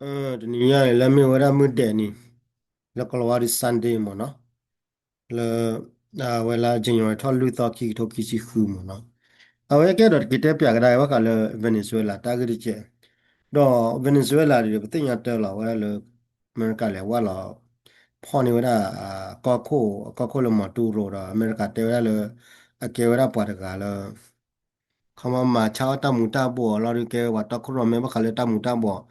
တနံၤညါန့ၣ် လၢမ့ၢ်ဝဲဒၣ်မုၢ်ဒဲးနံၤ လၢကီၢ်လီၤဝါဒုး Sunday မ့ၢ်နီၤ, လၢ အဝဲလၢ January ထီၣ်လွံၢ်သီ ခံကထိခံဆံဃုမ့ၢ်နီၤ, အဝဲကဲဒီးတက့ၤတဲပၠးကဒါက့ၤဘၣ်ဃးလၢ Venezuela တၢ်ဂ့ၢ်တကဲး, ဒီး Venezuela ဒီး ပသ့ၣ်ညါတၢ်လီၤဝဲဒၣ်လၢ အမဲရကၤလဲၤဝဲလီၤ ဖီၣ်န့ၢ်ဝဲဒၣ် ကီၢ်ခိၣ် ကီၢ်ခိၣ်လၢ Maduro ဒီး အမဲရကၤတဲဝဲဒၣ်လၢ အကဲဝဲဒၣ်ပှၤတဂၤလၢ ခီမီမၤဆါအီၣ်တၢ်မူၤတၢ်ဘှီးလီၤဒီး ကဲဝဲပှၤတီခိၣ်ရိၣ်မဲဘၣ်ဃးလၢတၢ်မူၤတၢ်ဘှီး,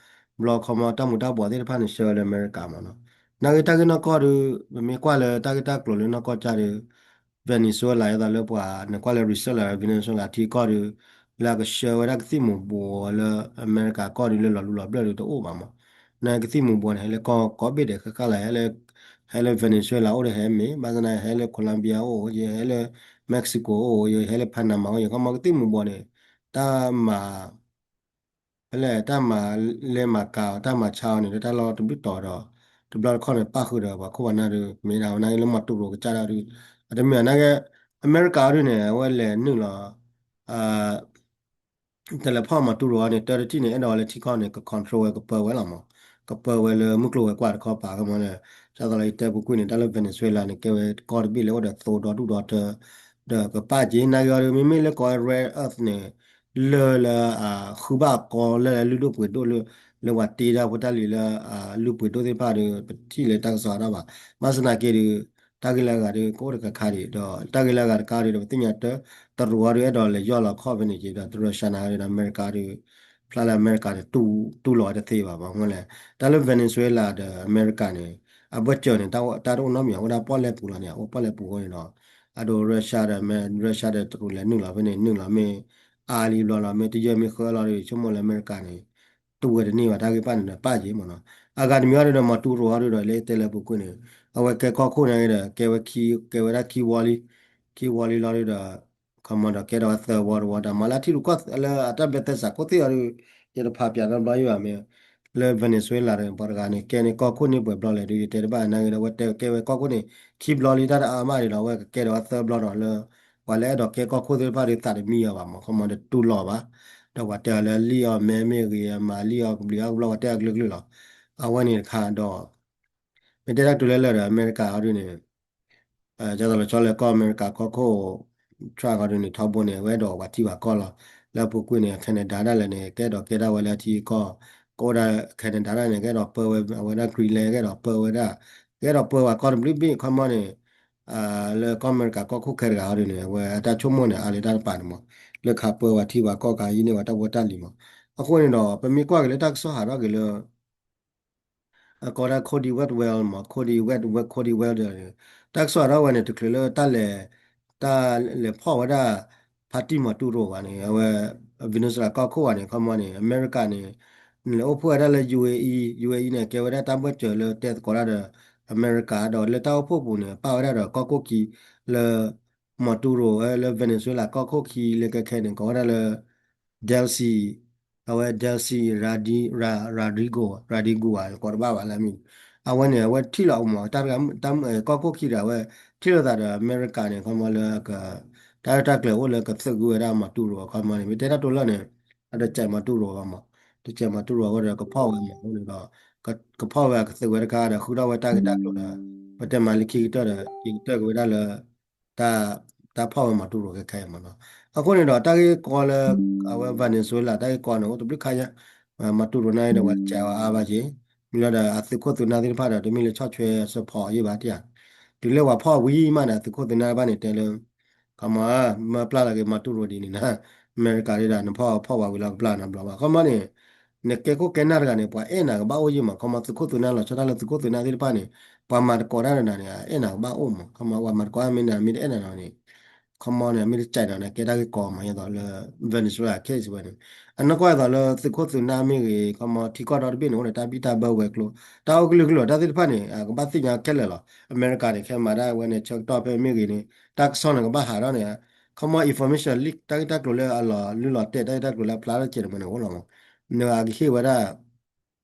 ဘျီခီမီတၢ်မူၤတၢ်ဘှီးသ့ၣ်တဖၣ်န့ၣ် ဆှၢလၢအမဲရကၤမ့ၢ်နီၤ, နာ်က့တၢ်ဂ့ၢ်နီၢ်ကီၢ်ဒီး ပမ့ၢ်ကွၢ်လၢတၢ်ဂ့ၢ်တၢ်ကျိၤလၢနီၢ်ကီၢ်ကၢ်ဒီး Venezuela အသိးလၢပှၤန့ၣ်ကွၢ်လၢ research လၢ Venezuela ထံကီၢ်ဒီး လၢအကဆှၢဝဲဒၣ်ကသံၣ်မူၤဘှီးလၢအမဲရကၤကီၢ်ဒီးလၢလီၤလူလီၤဘျၢၣ်ဒီးတအိၣ်ဘၣ်မ့ၢ်, နာ်က့ကသံၣ်မူၤဘှီးန့ၣ် ဟဲလၢကီၢ်ကိးဘ့ၣ်ဒဲးဃၣ်ဃၣ်လီၤ, ဟဲလၢ Venezuela အိၣ်ဒီးဟဲမ့ၢ် ဘၣ်ဆၣ်သနာ်က့ဟဲလၢ Colombia အိၣ်ယဲ ဟဲလၢ Mexico အိၣ်ယဲ ဟဲလၢ Panama အိၣ်ယဲ ခီမီကသံၣ်မူၤဘှီးန့ၣ် တၢ်မၤ ဖဲလဲၣ်တၢ်မၤလဲၤမၤကၤအီၤ တၢ်မၤဆါအီၤန့ၣ် လၢတၢ်လီၢ်တဘျုးတီၤဒီး တဘျီတခီၣ်န့ၣ် ပၣ်ဃုာ်ဒီးပှၤခိၣ်ပှၤနၢ်ဒီး မ့ၢ်ဒၣ်ဝဲနာ်က့လၢ Maduro ကစၢ်ဒၣ်ဒီး အတမ့ၢ်နာ်က့ အမဲရကၤအီၤဒုးန့ၣ် အဝဲလဲၤနုာ်လီၤ တလဲၤဖီၣ် Maduro အီၤန့ၣ် တၢ်တထံၣ်န့ၣ် အဲၣ်ဒိးဝဲလၢထံကီၢ်န့ၣ် က control ဝဲ ကပၢဝဲလီၤမ့ၢ်, ကပၢဝဲလၢမုၢ်ကျိၤဝဲၤကွာ်တခီပၤ ခီမီန့ၣ် ဒ်သိးလၢယတဲပူၤကွံာ်န့ၣ် တၢ်လၢ Venezuela န့ၣ် ကဲဝဲကီၢ်တဘ့ၣ်လၢအိၣ်ဒီးသိဒီဒူၣ်ဒီတၢ် ဒီးကပၣ်က့ၤနာ်က့အီၤဒီး မ့မ့ၢ်လၢကီၢ် rare earth န့ၣ် လၢလၢ ဃုဘၣ်ကီလၢလုၢ်ဒိၣ်ပှ့ၤဒိၣ်လၢ လၢပှၤတ့ဒၣ်ဖိတၢ်လံၤလၢ လုၢ်ပှ့ၤဒိၣ်သ့ၣ်တဖၣ်ဒီး ပထံၣ်လၢတၢ်ကစီၣ်အါထီၣ်ဘၣ်, ဘၣ်ဆၣ်သနာ်က့ဒီး တၢ်ဂ့ၢ်လၢအဂၤဒီး ကအိၣ်တခါခါဒံး ဒီးတၢ်ဂ့ၢ်လၢအဂၤတခါဒီး ပသ့ၣ်ညါတၢ် တရူးအီၤဒီး အဲၣ်ဒိးလဲၤယီၢ်လီၤခီၣ်ဖဲန့ၣ်က့ၤဒီး တရူး China ဒီး အမဲရကၤဒီး ဖျါလၢအမဲရကၤန့ၣ် တူၢ်လိာ်ဝဲတသ့ဘၣ် မ့ၢ်လဲၣ်, တၢ်လၢ Venezuela ဒီးအမဲရကၤန့ၣ် အဘၢၣ်စၢၤန့ၣ် တၢ်တအိၣ်နီတမံၤ အဝဲဒၣ်ပီၣ်လဲၣ်ပူၤလီၤန့ၣ် အအိၣ်ပီၣ်လဲၣ်ပူၤအဃိန့ၣ်ဒီး အဒိ Russia ဒီး Russia ဒီးတရူးလဲၤနုာ်လီၤဖဲန့ၣ် နုာ်လီၤမ့ၢ်အါလံဘျီလီၤ မ့ၢ်တယၢၢ်မ့ၢ်ဃၢလီၤဒီး ဆိကမိၣ်လၢအမဲရကၤန့ၣ် တူၢ်ဝဲတန့ၢ်ဘၣ် တၢ်ဂ့ၢ်ဘၣ်န့ၣ်ဒီးပၣ်က့ၤမ့ၢ်နီၤ, အဂၤတမံၤအီၤဒီး Maduro အီၤဒီး လၢတဲလၢပူၤကွံာ်န့ၣ် အဝဲကဲကီၢ်ခိၣ်န့ၣ်ဒီး ကဲဝဲခံ ကဲဝဲဒၣ်ခံဝီလံ ခံဝီလံလီၤဒီး ခီမီဒီးကဲထီၣ်ဝဲသၢဝီတဝီဒီး မၤလၢထံရူၢ်ကီၢ်လၢအတၢ်ဘျၢသဲစးခိၣ်သ့ၣ်အီၤဒီး ယတဖးပၠးနီတဘျီယဘၣ်မ့ၢ် လၢ Venezuela ဒီး ပှၤတဂၤန့ၣ် ကဲန့ၢ်ကီၢ်ခိၣ်န့ၢ်ပှဲၤဘျီလဲၣ်ဒီး ယတဲတဘၣ်နာ်က့ဒီး အဝဲတဲကဲဝဲကီၢ်ခိၣ်န့ၣ် ခံဘျီလံတၢ်တအါမးန့ၣ်ဒီး အဝဲကကဲထီၣ်ဝဲသၢဘျီဒီးလၢ ပှၤလၢအဲၣ်ဒိးကဲကီၢ်ခိၣ်သ့ၣ်တဖၣ်ဒီးသးတမံအီၤဘၣ်မ့ၢ် ခီမီဒီးတူၢ်လိာ်ဘၣ်, ဒီးပှၤတဲအီၤလၢလံၣ်အီၣ်မဲမ့ၢ်ဂ့ၤ အမၤလံၣ်အီၣ်ကဘျံးအီၣ်ကဘျီ ပှၤတဲအကလုာ်ကလုာ်လီၤ, အဝဲန့ၣ်တခါဒီး မ့ၢ်တဲတၢ်ကတိၤလၢလၢာ်ဒီး အမဲရကၤအီၤဒုးန့ၣ် ဒ်သိးလီၤဆီလၢကီၢ်အမဲရကၤကီၢ်ခိၣ် Trump အီၤဒုးန့ၣ် ထီဘိန့ၣ် အဝဲအဲၣ်ဒိးပှၤထံပှၤကီၢ်လီၤ, လၢအပူၤကွံာ်န့ၣ် Canada ဒၣ်လဲာ်န့ၣ် ကအဲၣ်ဒိးကဲဒၣ်ဝဲလၢအထံအကီၢ်, ကအိၣ်ဒၣ် Canada ဒၣ်န့ၣ် ကအဲၣ်ဒိးပၢဝဲ အဝဲဒၣ် Greenland ကအဲၣ်ဒိးပၢဝဲဒၣ်, ကအဲၣ်ဒိးပၢဝဲကီၢ်တဘျုးဘ့ၣ် ခီမီန့ၣ် လၢကီၢ်အမဲရကၤကီၢ်ခိၣ်ခဲတဂၤအီၤဒုးန့ၣ် အဝဲအတၢ်ဆိကမိၣ်န့ၣ် အါလၢတၢ်တပၤန့ၣ်မ့ၢ် လၢခးပၢဝဲထံပှၤကီၢ်ခါ ဟံးန့ၢ်ဝဲတၢ်ဖိတၢ်လံၤမ့ၢ်, အဃိန့ၣ်ဒီး ပမ့ၢ်ကွၢ်က့ၤလၢတၢ်ကစီၣ်ဟးထီၣ်က့ၤလၢ အကိးဒၣ် Cody Whitwell မ့ၢ် Cody Whit Cody Whitwell တၢ်ကစီၣ်ဟးထီၣ်ဝဲန့ၣ် တချုးလၢတၢ်လဲၤ တၢ်လဲၤဖီၣ်ဝဲဒၣ် ဖါတံၢ် Maduro ဘၣ်န့ၣ် အဝဲ Venezuela ကီၢ်ခိၣ်ဘၣ်န့ၣ် ခီမီန့ၣ် အမဲရကၤန့ၣ် လဲၤအိၣ်ဖှိၣ်ဝဲဒၣ်လၢ UAE UAE န့ၣ် ကဲဝဲဒၣ်တၢ်ဘၢၣ်စၢၤလၢတဲသကိးတၢ်ဒီး အမဲရကၤဒီးလၢတၢ်အိၣ်ဖှိၣ်ပူၤန့ၣ် ပၣ်ဝဲဒၣ်ဒီးကီၢ်ခိၣ်ခံလၢ Maduro လၢ Venezuela ကီၢ်ခိၣ်ခံလၢခဲခဲန့ၣ် ကိးဝဲဒၣ်လၢ Delcy အဝဲ Delcy Rodri Rodrigo Rodrigo ဘၣ် ကိးတဘၣ်ဘၣ်လၢအမံၤ, အဝဲန့ၣ် အဝဲထံၣ်လီၤအမ့ၢ် တၢ် ကီၢ်ခိၣ်ခံဒီး အဝဲထံၣ်လိာ်သးဒီးအမဲရကၤန့ၣ် ခီမီလၢ တၢ်ရဲၣ်တၢ်ကျဲၤအိၣ်လၢကသုးကွံာ်ဝဲဒၣ် Maduro ခီမီန့ၣ် မ့ၢ်တဲတၢ်တိၤလၢာ်န့ၣ် အတစဲး Maduro ဘၣ်မ့ၢ် တစဲး Maduro အဃိဒီး ကဖီၣ်ဝဲမ့ၢ်အဃိန့ၣ်ဒီး ကဖီၣ်ဝဲအကသုးဝဲတခါဒီး ဃုထီၣ်ဝဲတၢ်ဂ့ၢ်တၢ်ကျိၤဒီး ပတဲမၤလၢခံကတၢၢ်ဒီး ခံကတၢၢ်က့ၤဝဲဒၣ်လၢ တၢ် တၢ်ဖီၣ်ဝဲ Maduro ခဲခဲအံၤမ့ၢ်နီၤ, အဃိန့ၣ်ဒီး တၢ်ဂ့ၢ်ကီလၢ အဝဲ Venezuela တၢ်ဂ့ၢ်ကီန့ၣ် အိၣ်တဘျုးခါညါ Maduro န့ၣ်ဒီး ပှၤတစဲးအါဘၣ်က့ၤ မ့ၢ်လီၤဒီး အသုးခိၣ်သုးနၢ်သ့ၣ်တဖၣ်ဒီး တမ့ၢ်လၢဆီၣ်ထွဲ support ယံာ်ဘၣ်တၢ် တုၤလၢပှၤဖီၣ်ဝံၤမးန့ၣ် အသုးခိၣ်သုးနၢ်တဖၣ်န့ၣ် တဲလၢ ခီမီ မၢပျၢ်လီၤက့ၤ Maduro ဒ်န့ၣ်နီၤ အမဲရကၤဒၣ် နဖီၣ်ဖီၣ်ဝဲဝံၤလီၤ ကပျၢ်နၤဘျီဘၣ် ခီမီန့ၣ် နကဲခိၣ်ကဲနၢ်တဂၤန့ၣ် ပှၤအဲၣ်နၤကဘၣ်အိၣ်ယံာ်မး ခီမီ သုးခိၣ်သုးနၢ်လီၤဆီဒၣ်တၢ်လၢသုးခိၣ်သုးနၢ်သ့ၣ်တဖၣ်န့ၣ် ပှၤမၤသကိးတၢ်ဒီးနၤန့ၣ် အဲၣ်နၤကဘၣ်အိၣ်မး ခီမီ ပှၤမၤသကိးတၢ်မ့ၢ်နၤ မ့ၢ်တအဲၣ်နၤလီၤန့ၣ် ခီမီန့ၣ် မ့ၢ်တစဲးဒီးန့ၣ် ကဲတၢ်ဂ့ၢ်ကီမး ဒ်သိးလၢ Venezuela case ဝဲန့ၣ် အနီၢ်ကီၢ်ဒ်သိးလၢသုးခိၣ်သုးနၢ်မ့ၢ်ဂ့ၤ ခီမီ ထံကီၢ်ဒီတဘ့ၣ်န့ၣ် အိၣ်ဒီးတၢ်ဘံၣ်တၢ်ဘၢဝဲၤကျိၤ တၢ်အိၣ်ကလုာ်ကလုာ် တၢ်သ့ၣ်တဖၣ်န့ၣ် ကဘၣ်သ့ၣ်ညါခဲလၢာ်လီၤ အမဲရကၤန့ၣ် ခဲမၤဒၣ်ဝဲန့ၣ် ဆၢကတီၢ်ဖဲမ့ၢ်ဂ့ၤန့ၣ် တၢ်ကစီၣ်န့ၣ်ကဘၣ်ဟးထီၣ်န့ၣ် ခီမီ information leak တၢ်ဂ့ၢ်တၢ်ကျိၤလၢအလီၤလုၢ်လီၤတဲာ် တၢ်ဂ့ၢ်တၢ်ကျိၤလၢအဖျါထီၣ်ကဲးန့ၣ်မ့ၢ်န့ၣ်အိၣ်လီၤမး နကဟ့ၣ်ဝဲဒၣ်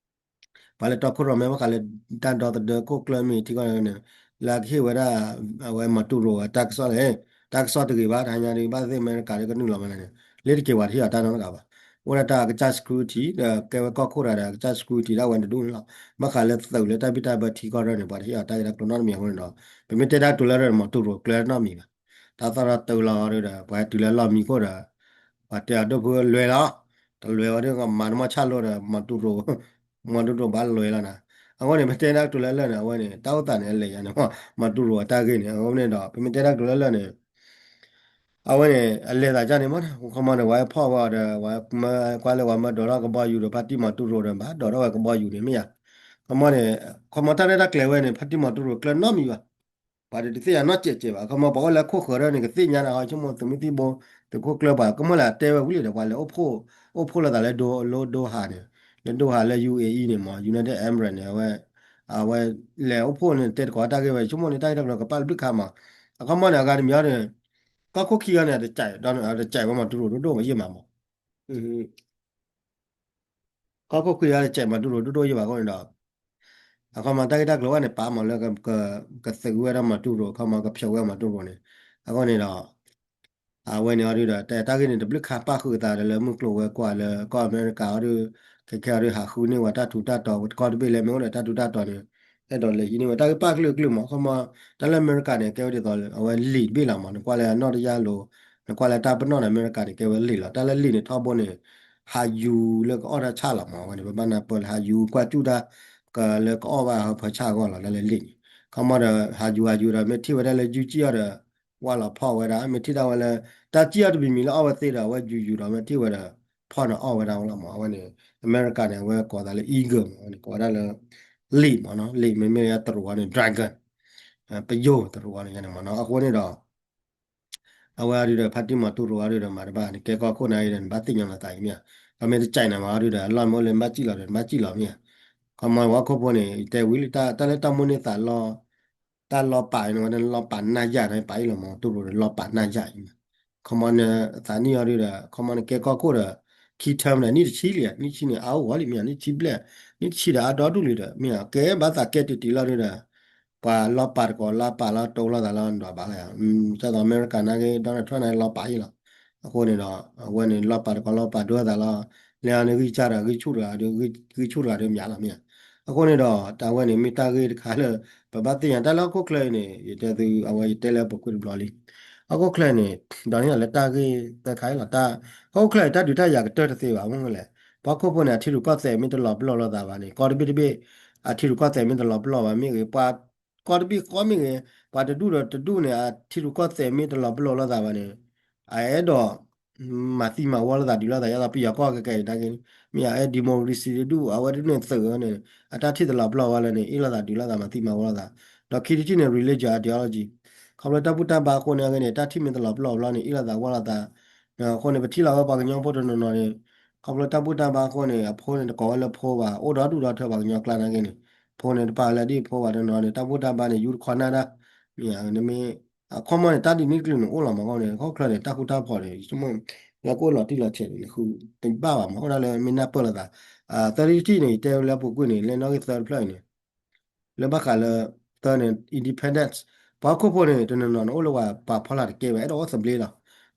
ပှၤလၢတီခိၣ်ရိၣ်မဲဘၣ်ဃးလၢ တၢ်ဒီသဒၢခိၣ်ကျၢၢ်မ့ၢ်ထံကီၢ်န့ၣ် လၢအကဟ့ၣ်ဝဲဒၣ် အဝဲ Maduro အတၢ်ကစီၣ်န့ၣ် တၢ်ကစီၣ်တဂ့ၤဘၣ် တဟါညါဒီး ဘၣ်သ့ၣ်အမဲရကၤဒီးကနုာ်လီၤမးလဲၣ်န့ၣ် လၢတက့ၤဝဲတဟ့ၣ်အီၤတၢ်နီတဂၤဘၣ် အိၣ်ဒၣ်တၢ်ကစၢ် security ဒီးကဲဝဲကီၢ်ခိၣ်တဂၤဒီး ကစၢ် security ဒၣ်ဝဲတဒူၣ်န့ၣ်လီၤ. ဘၣ်ဃးလၢသုးလၢတၢ်ဘံၣ်တၢ်ဘၢထံကီၢ်ရၢၢ်န့ၣ် ပှၤတဟ့ၣ်အီၤတၢ်ဂ့ၢ်တၢ်ကျိၤနီတမံၤအဃိန့ၣ်ဒီး ပမ့ၢ်တဲတၢ်ကတိၤလၢရၢၢ်န့ၣ် မီၤတူၢ်ရိၤကျၢၤနီတမံၤဘၣ်. တၢ်သီၣ်ထီၣ်တုၤလီၤဒီး ပှၤတုၤလၢလီၢ်မံခိၣ်ဒီး ပှၤတဲအဒိၣ်ဖုလွဲလီၤ, တလွဲဝဲဒၣ်မၤတမီၢ်ဆၣ်လိဒီး မီၤတူၢ်ရိၤ မီၤတူၢ်ရိၤဘၣ်လွဲလီၤနၤ. အဃိန့ၣ် ပတဲတၢ်ကတိၤလၢလၢၢ်န့ၣ် အဝဲန့ၣ် တၢ်အိၣ်သးန့ၣ် အလဲၤယါန့ၣ် မီၤတူၢ်ရိၤအတၢ်ဂ့ၢ်န့ၣ် အဃိန့ၣ်ဒီး ပမ့ၢ်တဲတၢ်ကတိၤလၢလၢၢ်န့ၣ် အဝဲန့ၣ် အလဲၤသးဒ်န့ၣ်မး, ခီမီန့ၣ် ဝဲဖီၣ်ဝဲအီၤဒီး ဝဲမၢကွၢ်လၢပှၤမၢဒိးထီၣ်ကဘီယူၤဒီး ဖါတံၢ်မီၤတူၢ်ရိၤဒီး ဘၣ်ဒိးထီၣ်ဝဲကဘီယူၤန့ၣ်မ့ၢ်ဧါ. ခီမီန့ၣ် ခီမီတၢ်ရဲၣ်တၢ်ကျဲၤဝဲန့ၣ် ဖါတံၢ်မီၤတူၢ်ရိၤကျၢၤနီတမံၤဘၣ်. ပှၤတသ့ၣ်ညါနီတစဲးစဲးဘၣ်. ခီမီပှၤအိၣ်လၢခိၣ်ဃၢၤဒၣ်န့ၣ် ကသ့ၣ်ညါနၤဟီ ဆိကမိၣ်သုးမုၢ်သံၣ်ဘိ သုးခိၣ်ကျၢၢ်ပှၤ ကမီလၢအတဲဝဲဝံၤလံဒီး ပှၤလဲၤအိၣ်ဖှိၣ် အိၣ်ဖှိၣ်လိာ်သးလၢဒိ လၢဒိဟးန့ၣ် လၢဒိဟးလၢ ယူၣ်အ့အံၤ န့ၣ်မး United Arab Emirates န့ၣ် အဝဲ အဝဲလဲၤအိၣ်ဖှိၣ်န့ၣ် တဲတကိးတၢ်ဂ့ၢ်ဝဲ ဆိကမိၣ်န့ၣ် တၢ်ဂ့ၢ်တၢ်ကျိၤကပာ်လၢဘျုးခါမး. အခီမီန့ၣ် အဂၤတမံၤအီၤန့ၣ် ကီၢ်ခိၣ်ခံဂၤန့ၣ် တစဲး ဒီးတစဲးဝဲမီၤတူၢ်ရိၤဒိၣ်ဒိၣ်မးယံာ်မးမး. ကီၢ်ခိၣ်ခံဂၤတစဲးမီၤတူၢ်ရိၤဒိၣ်ဒိၣ်ယံာ်ဘၣ်အဃိန့ၣ်ဒီး အခီမီတၢ်ဂ့ၢ်တၢ်ကျိၤဝဲန့ၣ် ပာ်မးလၢ ကသုးဝဲဒၣ်မီၤတူၢ်ရိၤ ခီမီကဖျိးဝဲမီၤတူၢ်ရိၤန့ၣ် အဃိန့ၣ်ဒီး အဝဲန့ၣ်အီၤဒုဒီး တၢ်ဂ့ၢ်န့ၣ် တဘျုးခါပာ်ဃုာ်အသးဒီးလၢမုၢ်ကျိၤဝဲၤကွာ်လၢကီၢ်အမဲရကၤအီၤဒု ခဲခဲအီၤဒု ဟးဃုန့ၢ်ဝဲတၢ်ထူးတၢ်တီၤ တကီၢ်တဘ့ၣ်လၢမ့ၢ်အိၣ်ဒီးတၢ်ထူးတၢ်တီၤန့ၣ် အဲၣ်ဒိးလဲၤဟံးန့ၢ်ဝဲ တၢ်ဂ့ၢ်ပာ်ကလုာ်ကလုာ်မး. ခီမီ တၢ်လၢအမဲရကၤန့ၣ် ကဲဝဲဒ်သိး အဝဲလံာ်တဘ့ၣ်လီၤမး နကွၢ်လၢအနီၣ်တယၢ်လိၤ နကွၢ်လၢတၢ်ပနီၣ်ဒီးအမဲရကၤန့ၣ် ကဲဝဲလံာ်လီၤ. တၢ်လၢလံာ်န့ၣ်ထီဘိန့ၣ် ဟးယူၤလၢကအီၣ်တၢ်ဆၣ်လီၤမး. အဝဲန့ၣ် ပဘၣ်နၢ်ပၢၢ်လၢဟးယူၤကွၢ်စူၣ်တၢ် ကလၢကအီၣ်ဘၣ်ဟၢဖၢဆၣ်အဂီၢ်လီၤ တၢ်လၢလံာ်န့ၣ်. ခီမီဒီး ဟးယူၤဟးယူၤဒီး မ့ၢ်ထံၣ်ဝဲဒၣ်လၢယူၤကံၣ်အီၤဒီး ဝါလီၤဖီၣ်ဝဲဒၣ် မ့ၢ်ထံၣ်ဒၣ်ဝဲလၢ တၢ်ကံၣ်အီၤတမံၤမံၤလၢအီၣ်ဝဲသ့ဒီး အဝဲယူၤယူၤဒီး မ့ၢ်ထံၣ်ဝဲဒီး ဖီၣ်န့ၣ်အီၣ်ဝဲဒၣ်လီၤမး. အဝဲန့ၣ် အမဲရကၤန့ၣ် အဝဲကိးသးလၢ eagle မး အဝဲန့ၣ် ကိးဝဲဒၣ်လၢ လံာ်မးနီၤ လံာ်မ့မ့ၢ်လၢတရူးအီၤန့ၣ် dragon ပယိၤတရူးအီၤန့ၣ်မးနီၤ. အဃိန့ၣ်ဒီး အဝဲအီၤဒုဒီး ဖါတံၢ်မီၤတူၢ်ရိၤအီၤဒုဒီး မၤတဘၣ် နကဲကီၢ်ခိၣ်နၤအံၤဒီး နဘၣ်သ့ၣ်ညါလီၤသးအံၤမ့ၢ်ဧါ. ပမ့ၢ်တကဲနၤမးအီၤဒုဒီး အလီၢ်မ့ၢ်အိၣ်လၢနဘၣ်စံၣ်လီၤဒီး နဘၣ်စံၣ်လီၤမ့ၢ်ဧါ. ခီမီဝဲခိၣ်ဖိန့ၣ် ယတဲဝံၤလံ တၢ်လၢတၢ်မိၣ်န့ၢ်သးလီ တၢ်လီၤပာ်န့ၣ်ဝဲဒၣ်လီၤပာ်နၢ်ယၢ်န့ၣ် ပာ်အံၤလီၤမး တူၢ်ရိၤဒီးလီၤပာ်နၢ်ယၢ်အံၤမး. ခီမီနသးနံၣ်အီၤဒုဒီး ခီမီနကဲကီၢ်ခိၣ်ဒီး ခံ term ဒီး နံၣ်တဆံလံ နံၣ်ဆံန့ၣ် အါအိၣ်ဂီၢ်လံမ့ၢ်ဧါ နံၣ်ဆံဘျဲၣ် နံၣ်တဆံဒီးအါဒီဒူၣ်လံဒီး မ့ၢ်ဧါ ကဲဘၣ်သးကဲတံၢ်တံၢ်လီၤဒုဒီး ပှၤလီၤပာ်တကိးလီၤပာ်လီၤတိလိာ်သးလီၤ နဒွးဘၣ်လၢ ကသိးအမဲရကၤနာ်က့ Donald Trump နာ်က့လီၤပာ်အံၤလီၤ. အဃိန့ၣ်ဒီး အဝဲန့ၣ် လီၤပာ်တကိးလီၤပာ်ဒိသးလီၤ. လဲၤအီၤန့ၣ် ဂံၢ်စၢ်ဒီး ဂံၢ်ဆူၣ်တဂၤဒီး ဂံၢ်ဆူၣ်တဂၤဒီးမ့ၢ်လီၤမ့ၢ်ဧါ. အဃိန့ၣ်ဒီး တၢ်ဝဲန့ၣ် မ့ၢ်တၢ်ဂ့ၢ်တခါလၢ ပဘၣ်သ့ၣ်ညါတၢ်လၢဟီၣ်ခိၣ်ချၢအံၤန့ၣ် ယတဲသု အဝဲယတဲလၢပူၤကွံာ်တဘျီလံ. ဟီၣ်ခိၣ်ချၢန့ၣ် ဒီးန့ၣ်လၢတၢ်ဂ့ၢ်သၢခါအံၤလီၤ. ဟီၣ်ခိၣ်ချၢအံၤ တၢ်ဒုးတၢ်ယၤကတၢၢ်တသ့ဘၣ် မ့ၢ်လဲၣ်. ပှၤဟီၣ်ခိၣ်ဖိန့ၣ် အထံရူၢ်ကီၢ်သဲးမ့ၢ်တလီၤပလိာ်လိာ်သးဘၣ်န့ၣ် ကီၢ်တဘ့ၣ်တဘ့ၣ် အထံရူၢ်ကီၢ်သဲးမ့ၢ်တလီၤပလိာ်ဘၣ်မ့ၢ်ဂ့ၤ ပှၤကီၢ်တဘ့ၣ်ဃီမ့ၢ်ဂ့ၤ ပှၤတဒူၣ်ဒီးတဒူၣ်န့ၣ် အထံရူၢ်ကီၢ်သဲးမ့ၢ်တလီၤပလိာ်လိာ်သးဘၣ်န့ၣ် အအဲၣ်ဒိး မၤသံမၤဝီလိာ်သးဒုးလိာ်သး ယသးပယီၤကီၢ်ကဲကဲအံၤတၢ်ဂ့ၢ်န့ၣ် မ့ၢ်အအဲၣ် democracy တဒူၣ် အဝဲတဒူၣ်န့ၣ်သုးန့ၣ် အတၢ်ထံၣ်တလီၤပလိာ်ဝဲလၢန့ၣ် အ့ၣ်လိာ်သးဒုးလိာ်သးမၤသံမၤဝီလိာ်သး. ဒီးခံထံၣ်တထံၣ်န့ၣ် religion ideology ခီဖျိတၢ်ဘူၣ်တၢ်ဘါအဃိန့ၣ်အဂ့ၢ်န့ၣ် တၢ်ထံၣ်မ့ၢ်တလီၤပလိာ်ဘၣ်န့ၣ် အ့ၣ်လိာ်သးဝီလိာ်သး. အဃိန့ၣ် ပထံၣ်လီၤဝဲပှၤကညီဖိတနီၤနီၤန့ၣ် ခီဖျိတၢ်ဘူၣ်တၢ်ဘါအဃိန့ၣ် အဖိန့ၣ်တကိးဝဲလၢဖိဘၣ် အိၣ်ဒီဒူၣ်ဒီထၢပှၤကညီကျါနာ်က့န့ၣ် ဖိန့ၣ်တပာ်လၢဒ်ဖိဘၣ်တနီၤန့ၣ် တၢ်ဘူၣ်တၢ်ဘါန့ၣ် ယူတခီနၢ်ဒၣ် မ့ၢ်နမ့ၢ် အခီမီန့ၣ် တၢ်ဒ်န့ၣ်တကလုာ်န့ၣ် အိၣ်လီၤမးအဃိန့ၣ် ဟီၣ်ခိၣ်ချၢန့ၣ် တၢ်ဃူတၢ်ဖိးန့ၣ် ယဆိကမိၣ် လၢကအိၣ်လီၤတံၢ်လီၤဆဲးန့ၣ် ဃုတဘၣ်ဘၣ်မး အိၣ်ဒၣ်လၢမ့ၢ်နၢ်ပၢၢ်လိာ်သး သၢထံၣ်တထံၣ်န့ၣ် ယတဲလၢပူၤကွံာ်န့ၣ် လၢနီၣ်ဂံၢ်သၢတဖျၢၣ်အံၤန့ၣ် လၢဘၣ်ဃးလၢ သၢန့ၣ် independence ပှၤဟီၣ်ခိၣ်ဖိန့ၣ် တနီၤနီၤန့ၣ် အိၣ်လၢပှၤဖီလာ်တကဲဘၣ် အဲၣ်ဒိးအိၣ်သဘျ့လီၤ.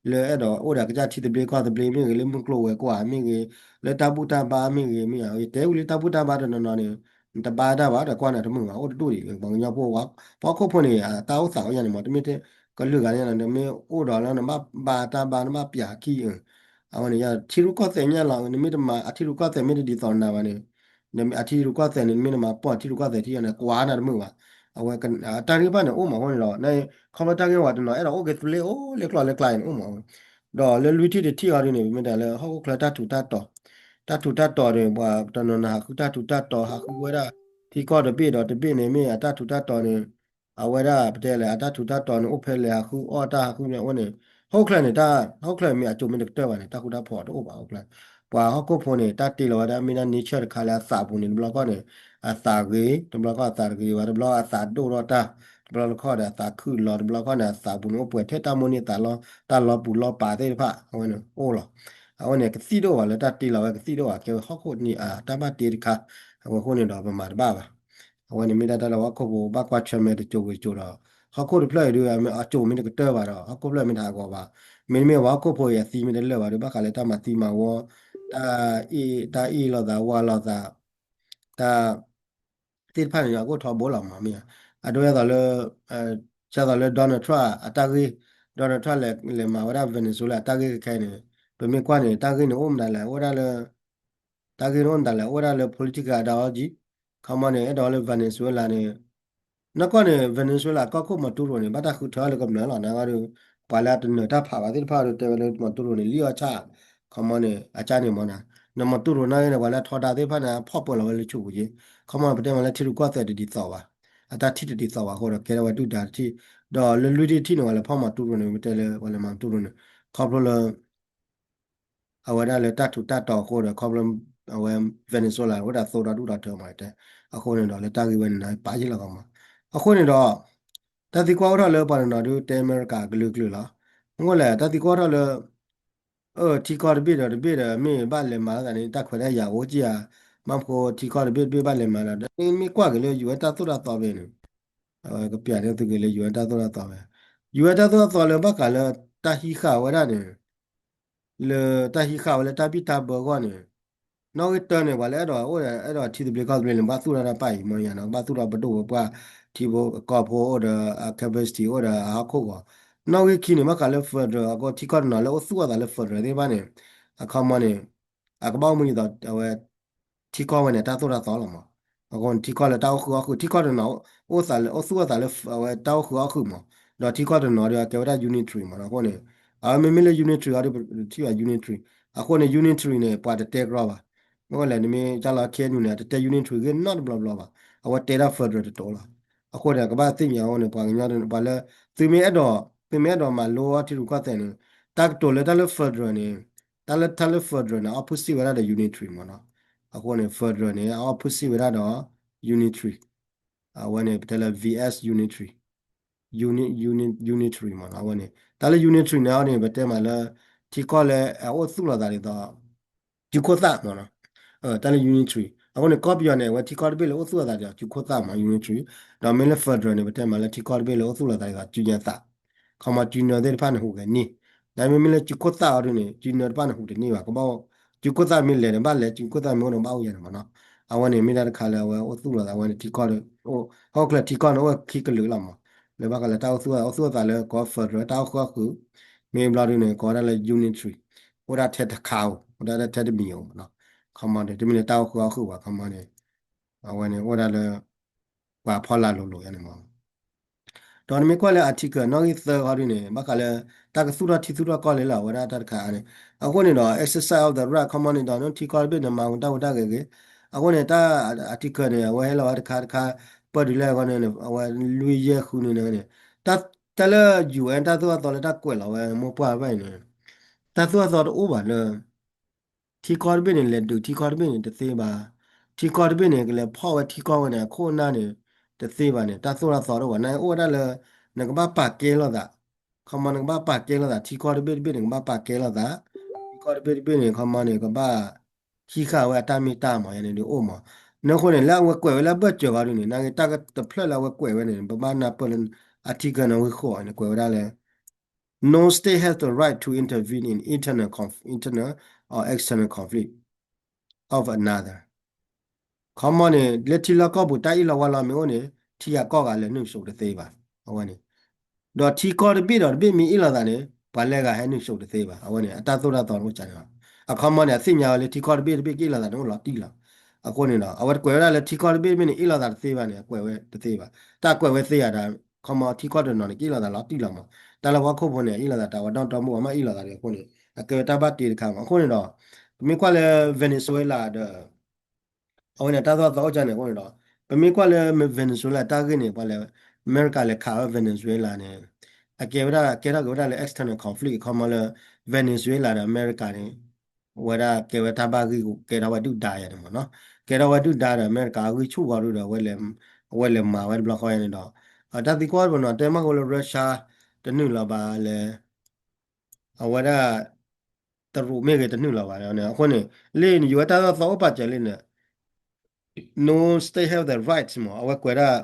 လၢအဲၣ်ဒိးအိၣ်ဒီးကစၢ်ထံသဘျ့ကီၢ်သဘျ့မ့ၢ်ဂ့ၤ လၢမုၢ်ကျိၤဝဲၤကွာ်မ့ၢ်ဂ့ၤ လၢတၢ်ဘူၣ်တၢ်ဘါမ့ၢ်ဂ့ၤ မ့ၢ်ယတဲဝံၤလၢတၢ်ဘူၣ်တၢ်ဘါတနီၤနီၤန့ၣ် နတဘါတၢ်ဘၣ် တကွၢ်နၤတမုာ်ဘၣ် အိၣ်တဒူၣ်ဒံး ပှၤကညီဖိ ပှၤဟီၣ်ခိၣ်ဖိန့ၣ် တၢ်အိၣ်သးအိၣ်ယါန့ၣ်မး တမ့ၢ်တကလုာ်ဂၤန့ၣ် နမ့ၢ်အိၣ်ဒီးလၢနဘၣ်ဘါတၢ်ဘါ နဘၣ်ပျးခံ အဝဲန့ၣ် ထံရူၢ်ကီၢ်သဲးညါလီၤ နမ့ၢ်တမၤ အထံရူၢ်ကီၢ်သဲးမ့ၢ်တဒ်သိးနၤဘၣ်န့ၣ် အထံရူၢ်ကီၢ်သဲးန့ၣ် နမ့ၢ်နမၤပိာ်ထံရူၢ်ကီၢ်သဲးထံၣ်ယါန့ၣ် ကွၢ်နၤတမုာ်ဘၣ်. အဝဲ တၢ်ဂ့ၢ်ဘၣ်န့ၣ်အိၣ်မးအဃိန့ၣ်ဒီး ခီဖျိတၢ်ဂ့ၢ်ဝဲတနီၤ အဲၣ်ဒိးအိၣ်က့ၤသဘျ့အိၣ်လၢကျီၢ်လၢကျါန့ၣ်အိၣ်မး ဒီးလၢလွံၢ်ထံၣ်တထံၣ်အီၤဒ်န့ၣ် ပမ့ၢ်တဲလၢဟီၣ်ခိၣ်ချၢတၢ်ထူးတၢ်တီၤ တၢ်ထူးတၢ်တီၤန့ၣ် ပှၤတနီၤနီၤဟးဃုတၢ်ထူးတၢ်တီၤ ဟးဃုဝဲဒၣ် ထံကီၢ်တဘ့ၣ်ဒီးတဘ့ၣ်န့ၣ် မ့ၢ်အတၢ်ထူးတၢ်တီၤန့ၣ် အဝဲဒၣ်ပတဲလဲၣ် အတၢ်ထူးတၢ်တီၤန့ၣ် အိၣ်ဖဲလဲၣ် ဟးဃုအီၣ်တၢ်ဟးဃုမ့ၢ်အိၣ်န့ၣ် ဟီၣ်ခိၣ်ချၢန့ၣ် တၢ် ဟီၣ်ခိၣ်ချၢမ့ၢ်အစိၤမ့ၢ်တကတၢၢ်ဘၣ်န့ၣ် တၢ်ဃူတၢ်ဖိးတအိၣ်ဘၣ်ဟီၣ်ခိၣ်ချၢ ပှၤဟီၣ်ခိၣ်ဖိန့ၣ် တၢ်တ့လီၤဝဲဒၣ်မ့ၢ်ဒၣ် nature တခါလၢအသးပူၤန့ၣ် တဘျီခီၣ်န့ၣ် အသးဂ့ၤ တဘျီခီၣ်အသးတဂ့ၤဘၣ် တဘျီအသးဒိၣ်ထီၣ်တၢ် တဘျီတခီၣ်ဒီးအသးခုၣ်လီၤ တဘျီခီၣ်န့ၣ် အသးပူၤန့ၣ် အိၣ်ပှဲၤထဲတၢ်မိၣ်န့ၢ်သးလီ တၢ်လီၤပူၤလီၤပာ်သ့ၣ်တဖၣ် အဝဲန့ၣ်အိၣ်လီၤ. အဝဲန့ၣ် ကသံၣ်တအိၣ်ဘၣ်လၢတၢ်တ့လီၤဝဲ ကသံၣ်တအိၣ်ဘၣ် ကဲဝဲဟီၣ်ခိၣ်န့ၣ်အတၢ်ဘၣ်တ့တခါ အဝဲအဃိန့ၣ်ဒီးပမၤတဘၣ်ဘၣ် အဝဲန့ၣ်မ့ၢ်ဒၣ်တၢ်လၢဟီၣ်ခိၣ်ဖိဘၣ်ကွၢ်ဆၢၣ်မဲာ်တစိၤဝံၤတစိၤဒီး ဟီၣ်ခိၣ်တဖျၢၣ်အံၤဒုး အစိၤမ့ၢ်တကတၢၢ်ဘၣ်ဒီး ဟီၣ်ခိၣ်ဖျၢၣ်မ့ၢ်တဟးဂီၤဘၣ် မ့တမ့ၢ်ပှၤဟီၣ်ခိၣ်ဖိအံၤအသံမ့ၢ်တလၢာ်ဘၣ်ဒီး ဘၣ်ဃးလၢတၢ်မၤသံမၤဝီ တၢ်အ့ၣ်လိာ်သးဝါလိာ်သး တၢ် သ့ၣ်တဖၣ်န့ၣ် အကအိၣ်ထီဘိလီၤမး မ့ၢ်ဧါ. အဒိဒ်သိးလၢ ဒ်သိးလၢ Donald Trump အတၢ်ဂ့ၢ် Donald Trump လဲၤမၤဝဲဒၣ် Venezuela အတၢ်ဂ့ၢ်ခဲခဲအံၤန့ၣ် ပမ့ၢ်ကွၢ်န့ၣ် တၢ်ဂ့ၢ်န့ၣ်အိၣ်မတၤလဲၣ် အိၣ်ဝဲဒၣ်လၢ တၢ်ဂ့ၢ်န့ၣ်အိၣ်မတၤလဲၣ် အိၣ်ဝဲဒၣ်လၢ political ideology ခီမီန့ၣ် အဲၣ်ဒိးလၢ Venezuela န့ၣ် နီၢ်ကီၢ်န့ၣ် Venezuela ကီၢ်ခိၣ် Maduro န့ၣ် ဘၣ်တၢ်ဃုထၢလၢကမျၢၢ်လီၤ နဂီၢ်ဒီး ပှၤလၢအတနၢၤတၢ်ဖးဘၣ်သ့ၣ်တဖၣ်ဒီး တဲဝဲလၢ Maduro န့ၣ် လံၣ်အီၣ်ဆၣ် ခီမီန့ၣ် အကၢ်န့ၣ်မီၤနၤ န Maduro နာ်ဂ့ၤန့ၣ် ပှၤလၢအထီဒါသ့ၣ်တဖၣ်န့ၣ် အဖီၣ်ပၢၢ်လီၤဝဲလၢဆူးပူၤက့ ခီမီပတဲမးလၢထံရူၢ်ကီၢ်သဲးတဒ်သိးဘၣ် အတၢ်ထံၣ်တဒ်သိးဘၣ်အဃိဒီး ကဲထီၣ်ဝဲဒုၣ်ဒါတထံၣ် ဒီးလၢလွံၢ်ထံၣ်တထံၣ်န့ၣ် ပှၤလဲၤဖီၣ် Maduro န့ၣ် ပတဲလၢပှၤလဲၤမၤ Maduro န့ၣ် ခီဖျိလၢ အဝဲဒၣ်လၢတၢ်ထူးတၢ်တီၤအဃိဒီး ခီဖျိအဝဲ Venezuela ဝဲဒၣ်သိဒီဒူၣ်ဒီထၢမးတဲ အဃိန့ၣ်ဒီး လၢတၢ်ဂ့ၢ်ဝဲန့ၣ် ပာ်ယ့ၢ်လီၤကီးမး အဃိန့ၣ်ဒီး တၢ်သံကွၢ်အိၣ်ထီၣ်လၢပှၤတနီၤဒုးတဲအမဲရကၤကလုာ်ကလုာ်လီၤ. မ့ၢ်လၢ တၢ်သံကွၢ်အိၣ်ထီၣ်လၢ အၢ ထံကီၢ်တဘ့ၣ်ဒီးတဘ့ၣ်ဒီး မ့ၢ်ဘၣ်လဲၤမၤလိာ်သးန့ၣ် တၢ်ခွဲးတၢ်ယာ်အိၣ်ကံဧါ, ဘၣ်မနုၤဃိထံကီၢ်တဘ့ၣ်တဘ့ၣ်ဘၣ်လဲၤမၤလီၤ မ့ၢ်ကွၢ်က့ၤလၢ ယူၤဝဲ တၢ်သိၣ်တၢ်သီဖဲန့ၣ် အဝဲကပျးန့ၢ်သုက့ၤလၢ ယူၤဝဲ တၢ်သိၣ်တၢ်သီဖဲ, ယူၤဝဲ တၢ်သိၣ်တၢ်သီလၢဘၣ်ဃးလၢတၢ်ဟံးဃာ်ဝဲဒၣ်န့ၣ် လၢတၢ်ဟံးဃာ်ဝဲလၢတၢ်ဘံၣ်တၢ်ဘၢအဂီၢ်န့ၣ် နီၣ်ဂံၢ်တၢန့ၣ် ပှၤလၢအဲၣ်ဒိးအိၣ်ဒီး အဲၣ်ဒိးထံသဘျ့ကီၢ်သဘျ့န့ၣ် ဘၣ်သူၣ်ထီၣ်တၢ်ပာ်အံၤမ့ၢ်ယါနီၤ ဘၣ်သူၣ်ထီၣ်ပဒိၣ်ပပှၢ် ထံဖိကီၢ်ဖိအိၣ်ဒီး အ capacity အိၣ်ဒီးအဟီၣ်ခိၣ်ဂီၤ, နီၣ်ဂံၢ်ခံန့ၣ် ဘၣ်ဃးလၢ federal အဃိ ထံကီၢ်တနီၤလၢအိၣ်သူၣ်အသးလၢ federal သ့ၣ်တဖၣ်န့ၣ် အခီမီန့ၣ် အကဘၣ်အိၣ်မူဒ်သိး အဝဲ ထံကီၢ်ဝဲန့ၣ် တၢ်သိၣ်တၢ်သီလီၤမး, အဃိန့ၣ် ထံကီၢ်လၢတၢ်အိၣ်ဃုာ်အီၣ်ဃုာ် ထံကီၢ်တနီၤ အိၣ်သးလၢ အိၣ်သူၣ်အသးလၢ အဝဲတၢ်အိၣ်ဃုာ်အီၣ်ဃုာ်မး, ဒီးထံကီၢ်တနီၤဒီး အကဲဝဲဒၣ် unitary မးနီၤ အဃိန့ၣ် အဝဲမ့မ့ၢ်လၢ unitary အီၤဒီး ထံၣ်ဘၣ် unitary အဃိန့ၣ် unitary န့ၣ် ပှၤတတဲကြီဘၣ်, မ့ၢ်လၢနမ့ၢ်ကၢ်လီၤ KNU န့ၣ် အတတဲ unitary ဂ့ၢ်နီတဘျီဘျီဘၣ်, အဝဲတဲဒၣ် federal တတီၤလီၤ, အဃိန့ၣ် ကဘၣ်သ့ၣ်ညါအဃိန့ၣ် ပှၤကညီပှၤလၢ သုမ့ၢ်အဲၣ်ဒိး သုမ့ၢ်အဲၣ်ဒိးမၤလိအီၤထံရူၢ်ကီၢ်သဲးန့ၣ် တၢ်ကတိၤလၢတၢ်လၢ federal န့ၣ် တၢ်လၢ တၢ်လၢ federal န့ၣ် opposite ဝဲဒၣ်ဒီး unitary မးနီၤ, အဃိန့ၣ် federal န့ၣ် opposite ဝဲဒၣ်ဒီး unitary, အဝဲန့ၣ် ပတဲလၢ versus unitary, unit, unit, unitary မးနီၤ, အဝဲန့ၣ် တၢ်လၢ unitary န့ၣ်အီၤန့ၣ် ပတဲမးလၢ ထံကီၢ်လၢအအိၣ်သူၣ်လီၤသးဒ်သိး စုခိၣ်သၣ်မးနီၤ, တၢ်လၢ unitary အဃိန့ၣ် ကီၢ်ပယီၤန့ၣ် အဝဲထံကီၢ်တဘ့ၣ်လၢအိၣ်သူၣ်လီၤသးဒ်သိး စုခိၣ်သၣ်မး unitary, ဒီးမ့ၢ်လၢ federal န့ၣ် ပတဲမးလၢထံကီၢ်တဘ့ၣ်လၢအိၣ်သူၣ်လီၤသးဒ်သိး စုညါသး, ခီမီ စုညါသ့ၣ်တဖၣ်န့ၣ် ဟူးဂဲၤန့ၢ်, ဒါမ့မ့ၢ်လၢစုခိၣ်သၣ်အီၤဒုန့ၣ် စုညါတဖၣ်န့ၣ် ဟူးတန့ၢ်ဘၣ် ကဘၣ် စုခိၣ်သၣ်မ့ၢ်လဲၤန့ၣ် ဘၣ်လဲၤ စုခိၣ်သၣ်မ့ၢ်အိၣ်န့ၣ် ဘၣ်အိၣ်ယါန့ၣ်မးနီၤ, အဝဲန့ၣ် မ့ၢ်တၢ်တခါလၢအဝဲအိၣ်သူၣ်လီၤသး အဝဲန့ၣ်ထံကီၢ်ဒီး ဟီၣ်ခိၣ်ချၢထံကီၢ်န့ၣ် အိၣ်ခံကလုာ်လီၤမး, လၢဘၣ်ဃးလၢတၢ်အိၣ်သူၣ် အိၣ်သူၣ်အသးလၢကီၢ် federal တၢ်အိၣ်ဃုာ်အီၣ်ဃုာ်, မ့ၢ်ဘျီဒုန့ၣ် ကိးဝဲဒၣ်လၢ unitary, အိၣ်ဒၣ်ထဲတခါဧိၤ အိၣ်ဒၣ်ထဲတမံၤဧိၤမးနီၤ, ခီမီန့ၣ် တမ့ၢ်လၢတၢ်အိၣ်ဃုာ်အီၣ်ဃုာ်ဘၣ် ခီမီန့ၣ် အဝဲန့ၣ်အိၣ်ဒၣ်လၢ ပှၤဖီလာ်လိၤလိၤယါန့ၣ်မး ဒီးနမ့ၢ်ကွၢ်လၢ article နီၣ်ဂံၢ်သၢဃီဒုန့ၣ် ဘၣ်ဃးလၢ တၢ်ကသူၣ်ထီၣ်ထံသူၣ်ထီၣ်ကီၢ်လဲၢ်လၢအဝဲဒၣ်တၢ်တခါန့ၣ်, အဃိန့ၣ်ဒီး exercise of the right ခီမီန့ၣ်ဒီး နထံကီၢ်တဘ့ၣ်န့ၣ် မၤဝံၤတၢ်ဝံၤတၢ်ဂ့ၤဂ့ၤ, အဃိန့ၣ် တၢ် article န့ၣ် အဝဲဟဲလီၤဝဲတခါတခါ ပၢၢ်တုၤလၢအဂီၢ်န့ၣ် အဝဲလွံၢ်ယဲၢ်ဃုန့ၣ်န့ၣ်, တၢ်လၢ UN တၢ်သိၣ်တၢ်သီလၢတၢ်ကွဲးလီၤဝဲမိၢ်ပှၢ်ဘၣ်အံၤန့ၣ်, တၢ်သိၣ်တၢ်သီတအိၣ်ဘၣ်လၢ ထံကီၢ်တဘ့ၣ်န့ၣ် လဲၤဒုးထံကီၢ်တဘ့ၣ်န့ၣ် တသ့ဘၣ်. ထံကီၢ်တဘ့ၣ်န့ၣ် ကလဲၤဖီၣ်ဝဲထံကီၢ်ဝဲန့ၣ် အခိၣ်အနၢ်န့ၣ် တသ့ဘၣ်န့ၣ် တၢ်သိၣ်တၢ်သီတအိၣ်ဘၣ်. နအိၣ်ဝဲဒၣ်လၢ နကဘၣ်ပာ်ကဲလိာ်သး, ခီမီ နကဘၣ်ပာ်ကဲလိာ်သး, ထံကီၢ်တဘ့ၣ်တဘ့ၣ်န့ၣ် ကဘၣ်ပာ်ကဲလိာ်သး, ထံကီၢ်တဘ့ၣ်တဘ့ၣ်န့ၣ် ခီမီန့ၣ် ကဘၣ် ဟံးဃာ်ဝဲအတၢ်မ့ၢ်တၢ်မၤယါန့ၣ်ဒုးအိၣ်မး. နအဃိန့ၣ် လၢအဝဲကွဲးဝဲလၢအဘၢၣ်စၢၤဂီၤဒုန့ၣ် နာ်က့တၢ်တဖျၢၣ်လၢအဝဲကွဲးဝဲန့ၣ် ပဘၣ်နၢ်ပၢၢ်လၢ article န့ၣ်ဝံၤဃိးန့ၣ် ကွဲးဝဲဒၣ်လၢ No state has the right to intervene in internal conf, internal or external conflict of another. ခီမီန့ၣ် လၢထံလီၢ်ကီၢ်ပူၤတၢ်အ့ၣ်လိာ်ဝါလိာ်မ့ၢ်အိၣ်န့ၣ် ထံဂၤကီၢ်ဂၤလဲၤနုာ်စိးတသ့ဘၣ်. အဝဲန့ၣ် ဒီးထံကီၢ်တဘ့ၣ်ဒီးတဘ့ၣ်မ့ၢ်အ့ၣ်လိာ်သးန့ၣ် ပှၤလၢဂၤဟဲနုာ်စိးတသ့ဘၣ်. အဝဲန့ၣ် အတၢ်သိၣ်တၢ်သီန့ၣ်အိၣ်ကန့ၣ်လီၤ. အခီမီန့ၣ် အသ့ၣ်ညါဝဲလၢထံကီၢ်တဘ့ၣ်တဘ့ၣ်ကအ့ၣ်လိာ်သးန့ၣ်အိၣ်လီၤတံၢ်လီၤ. အဃိန့ၣ်ဒီး အဝဲတကွဲးဝဲဒၣ်လၢထံကီၢ်တဘ့ၣ်တဘ့ၣ်န့ၣ် အ့ၣ်လိာ်သးတသ့ဘၣ်န့ၣ် အကွဲးဝဲတသ့ဘၣ်. တၢ်ကွဲးဝဲသ့ဧါဒီး ခီမီထံကီၢ်တနီၤန့ၣ် ကအ့ၣ်လိာ်သးလီၤတံၢ်လီၤမး. တၢ်လၢဟီၣ်ခိၣ်ဖိန့ၣ် အ့ၣ်လိာ်သးတၢ်ဝဲဒီတဘိအမ့ၢ်အ့ၣ်လိာ်သးဒီးအဃိန့ၣ် အကဲဝဲတၢ်ဘၣ်တ့တခါမး. အဃိန့ၣ်ဒီး ပမ့ၢ်ကွၢ်လၢ Venezuela ဒီး အဝဲန့ၣ် တၢ်သိၣ်တၢ်သီအိၣ်ကန့ၣ်အဃိန့ၣ်ဒီး ပမ့ၢ်ကွၢ်လၢ Venezuela တၢ်ဂ့ၢ်န့ၣ် ပှၤလဲၤ အမဲရကၤလဲၤခးဝဲ Venezuela န့ၣ် အကဲဝဲဒၣ် ကဲထီၣ်က့ၤဝဲဒၣ်လၢ external conflict ခီမီလၢ Venezuela ဒီးအမဲရကၤန့ၣ် ဝဲဒၣ်ကဲဝဲတၢ်ဘၣ်ဂ့ၢ်ကဲထီၣ်ဝဲဒုၣ်ဒါယါန့ၣ်မးနီၤ. ကဲထီၣ်ဝဲဒုၣ်ဒါဒီးအမဲရကၤအဂံၢ်ဆူၣ်ဂီၤဒုဒီး အဝဲလဲၤမၤဝဲတဘျီဃီယါန့ၣ်ဒီး တၢ်သံကွၢ်ပနီၤတဲမးဃိလၢ Russia တနုာ်လီၤဘၣ်လဲၣ် အဝဲဒၣ် တရူးမ့ၢ်ဂ့ၤတနုာ်လီၤဘၣ်န့ၣ် အဃိန့ၣ် လၢန့ၣ် ယူၤဝဲတၢ်သိၣ်တၢ်သီအိၣ်ပာ်စၢၤလံန့ၣ် no state have the right မး အဝဲကွဲးဒၣ်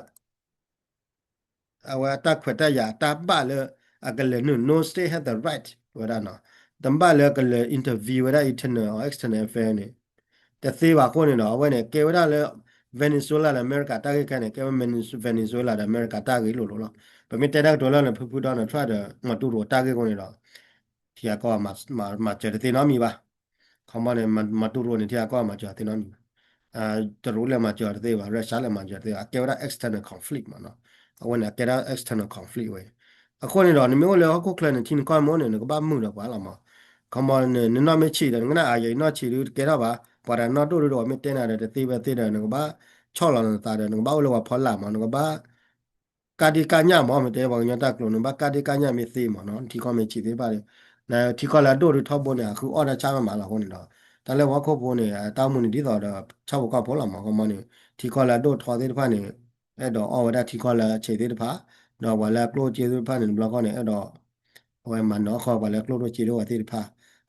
အဝဲအတၢ်ခွဲးတၢ်ယာ်အတၢ်ဘၣ်လၢ အကလဲၤနုာ် no state have the right ဝဲဒၣ်နီၤ တဘၣ်လၢကလဲၤ intervene ဝဲဒၣ် internal or external affair န့ၣ် တသ့ဘၣ်အဃိန့ၣ်ဒီး အဝဲန့ၣ် ကဲဝဲဒၣ်လၢ Venezuela ဒီးအမဲရကၤတၢ်ဂ့ၢ်ခဲန့ၣ် ကဲဝဲ Venezuela ဒီးအမဲရကၤတၢ်ဂ့ၢ်လိၤလိၤလီၤ. ပမ့ၢ်တဲတၢ်ကတိၤလၢလၢဖုဖု Donald Trump ဒီး Maduro တၢ်ဂ့ၢ်အဃိန့ၣ်ဒီး ထံအကီၢ်မၤစၢၤတသ့နီတမံၤဘၣ်. ခီမီန့ၣ် Maduro န့ၣ် ထံအကီၢ်မၤစၢၤတသ့နီတမံၤဘၣ်. တရူးလဲၤမၤစၢၤတသ့ဘၣ်, Russia လဲၤမၤစၢၤတသ့ဘၣ်, အကဲဝဲဒၣ် external conflict မ့ၢ်နီၤ. အဝဲန့ၣ် အကဲဒၣ် external conflict ဝဲ. အဃိန့ၣ်ဒီး နမ့ၢ်အိၣ်လၢဟီၣ်ခိၣ်ချၢန့ၣ် ထံနကီၢ်မ့ၢ်အိၣ်န့ၣ် နကဘၣ်မုာ်ဒီးပှၤလီၤမး. ခီမီန့ၣ် နနီၢ်မ့ၢ်ဆံးဒီး နကနၣ်အယံာ်အနီၢ်ဆံးဒုးတကဲထီၣ်ဘၣ်, ပှၤတနီၢ်ဒိၣ်ဒုးဒီး ပှၤမ့ၢ်တဲနၤဒီး တသ့ဝဲသ့ဒီး နကဘၣ်ဆီၣ်လီၤနသးဒီး နကဘၣ်အိၣ်လၢပှၤဖီလာ်မး, နကဘၣ် ကးဒ့ကးညၣ်မး, မ့ၢ်တဲပှၤကညီတၢ်ကျိၤန့ၣ် ဘၣ်ကးဒ့ကးညၣ်မ့ၢ်သ့မးနီၤ, ထံကီၢ်မ့ၢ်ဆံးသ့တဖၣ်ဒီး, ထံကီၢ်လၢအဒိၣ်ဒုးထီဘိန့ၣ် အဃုအီၣ်တၢ်ဆၣ်မးမးလီၤအဃိန့ၣ်ဒီး, တၢ်လၢဟီၣ်ခိၣ်ဖိန့ၣ် တၢ်အိၣ်မူန့ၣ်ဒ်သိးဒီး ဆၣ်ဖိကီၢ်ဖိလီၤမး, ခီမီန့ၣ် ထံကီၢ်လၢအဒိၣ်ထီသ့ၣ်တဖၣ်န့ၣ် အဲၣ်ဒိးအီၣ်ဝဲဒၣ်ထံကီၢ်လၢအဆံးသ့ၣ်တဖၣ်, ဒီးပှၤလၢအကျိၣ်စ့သ့ၣ်တဖၣ်န့ၣ် တဘျီဃီန့ၣ် အဲၣ်ဒိး အဝဲမၤနၢၤအီၣ်ဃီပှၤလၢကျိၣ်ဒိၣ်စ့ဒိၣ်ဝဲသ့ၣ်တဖၣ်,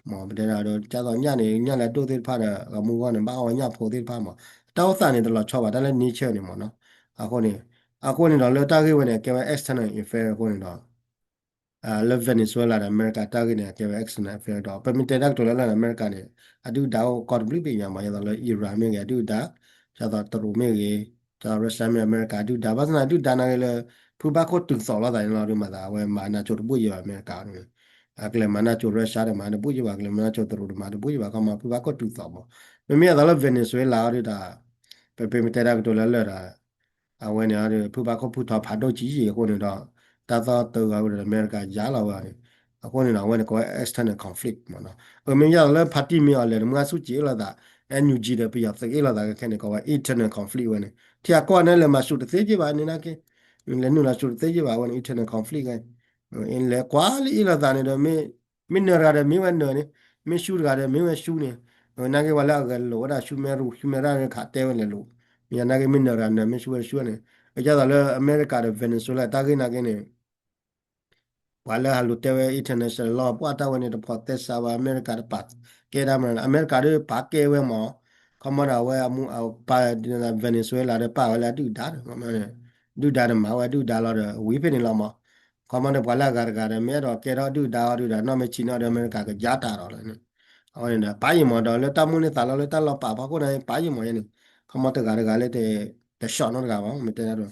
မ့ၢ်တဲဒၣ်ဒီး ဒ်သိးညၣ်န့ၣ် ညၣ်လၢအဒိၣ်သ့ၣ်တဖၣ်ဒီး အမူဂီၢ်န့ၣ် ဘၣ်အီၣ်ဝဲညၣ်ဖိသ့ၣ်တဖၣ်မး, တၢ်အိၣ်သးန့ၣ် တလီၤဆီဘၣ် တၢ်လၢ nature န့ၣ်မးနီၤ. အဃိန့ၣ်, အဃိန့ၣ်ဒီး လၢတၢ်ဂ့ၢ်ဝဲန့ၣ် အကဲဝဲ external affair အဃိန့ၣ်ဒီး လၢ Venezuela ဒီးအမဲရကၤတၢ်ဂ့ၢ်န့ၣ် အကဲဝဲ external affair ဒီး ပမ့ၢ်တဲတၢ်ကတိၤလၢလၢအမဲရကၤန့ၣ် အဒုၣ်ဒါအိၣ်ကီၢ်တဘျုးဘ့ၣ်ညါမး, ဒ်သိးလၢ Iran မ့ၢ်ဂ့ၤ အဒုၣ်ဒါ, ဒ်သိးတရူးမ့ၢ်ဂ့ၤ, ဒ်သိး Russia မ့ၢ်ဂ့ၤ အမဲရကၤအဒုၣ်ဒါ, ဘၣ်ဆၣ်သနာ်က့ ဒုၣ်ဒါနာ်က့လၢ ဖုဘၣ်ခိၣ်တုၤသိးလိာ်သးန့ၣ်လီၤ, ဒ်မၤသး အဝဲမၤနၢၤကၠိတဘူၣ်ယံၤဘၣ် အမဲရကၤန့ၣ်, အကလဲၤမၤနၢၤကၠိ Russia ဒီးမၤတဘူၣ်ယံၤဘၣ်, ကလဲၤမၤနၢၤကၠိတရူးဒီးမၤတဘူၣ်ယံၤဘၣ်, ခီမီဖုဘၣ်ခိၣ်တုၤသိးမး, မ့မ့ၢ်အသိးလၢ Venezuela အီၤဒုၣ်ဒါ, ပမ့ၢ်တဲတၢ်ကတိၤလၢလၢာ်ဒီး အဝဲန့ၣ်အီၤဒီး ဖုဘၣ်ခိၣ်ဖုထီၣ်ဖးဒိၣ်ကံယံၤအဃိန့ၣ်ဒီး တၢ်သီတဂၤဝဲဒီးအမဲရကၤယါလီၤဝဲန့ၣ်, အဃိန့ၣ်ဒီး အဝဲန့ၣ်ကိးဝဲ external conflict မးနီၤ. အမ့ၢ်ယါလၢ party မ့ၢ်အီၤလဲၤတမုၢ်ဂၤဆူၣ်က့ၤအ့ၣ်လိာ်သး, NUG ဒီးပယီၤသုးအ့ၣ်လိာ်သးခဲခဲန့ၣ် ကိးဝဲ internal conflict ဝဲန့ၣ်, ထံအကီၢ်န့ၣ်လဲၤမၤဆူၣ်တသ့က့ဘၣ်န့ၣ်နာ်က့, လဲၤနုာ်လီၤဆူၣ်တသ့က့ဘၣ် အဝဲန့ၣ် internal conflict ဝဲ, လဲၤကွၢ်လၢအ့ၣ်လိာ်သးန့ၣ်ဒီး မ့ၢ်နၢၤတဂၤဒီးမ့ၢ်ဝဲနၢၤန့ၣ်, မ့ၢ်ရှူတဂၤဒီးမ့ၢ်ဝဲရှူန့ၣ်, နာ်က့ပှၤလၢအဂဲၤလိာ်ဝဲဒၣ် ရှူမဲရူ ရှူမဲရၣ်ခးတဲဝဲလဲၤလိာ်, မ့ၢ်နာ်က့မ့ၢ်နၢၤတဂၤနၢၤ မ့ၢ်ရှူဝဲရှူန့ၣ်, အဒ်သိးလၢအမဲရကၤဒီး Venezuela တၢ်ဂ့ၢ်နာ်က့န့ၣ် ပှၤလၢဟးလူၤတဲဝဲ international law ပှၢ်တၢ်ဝဲန့ၣ် တဖိးသဲစးဘၣ် အမဲရကၤတပာ်ကဲဒၣ်မး, အမဲရကၤဒုးပာ်ကဲဝဲမး, ခီမီဒီး အဝဲအမူ Venezuela ဒီးပာ်ဝဲလၢအဒုၣ်ဒါဒီး ဒုၣ်ဒါန့ၣ်မၤဝဲဒုၣ်ဒါလီၤဒီး ဝံၤဖဲန့ၣ်လီၤမး, ခီမီဒီးပှၤလၢအဂၤတဂၤဒီး မ့ၢ်အဲၣ်ဒိးကဲထီၣ်ဒုၣ်ဒါအီၤဒုၣ်ဒါ နီၢ်မ့ၢ်ဆံးနီၣ်ဒီး အမဲရကၤကယါတၢ်ဒီးလၢန့ၣ်, အဝဲန့ၣ်ဒီး ပာ်ယံာ်မးဒီး လၢတၢ်မူန့ၢ်သးလီၤ လၢတၢ်လီၤပာ်ဖီခိၣ်န့ၣ် ပာ်ယံာ်မးယဲန့ၣ်, ခီမီတဂၤတဂၤလၢ တဆီၣ်နီတဂၤဘၣ် မ့ၢ်တဲဒၣ်ဒီး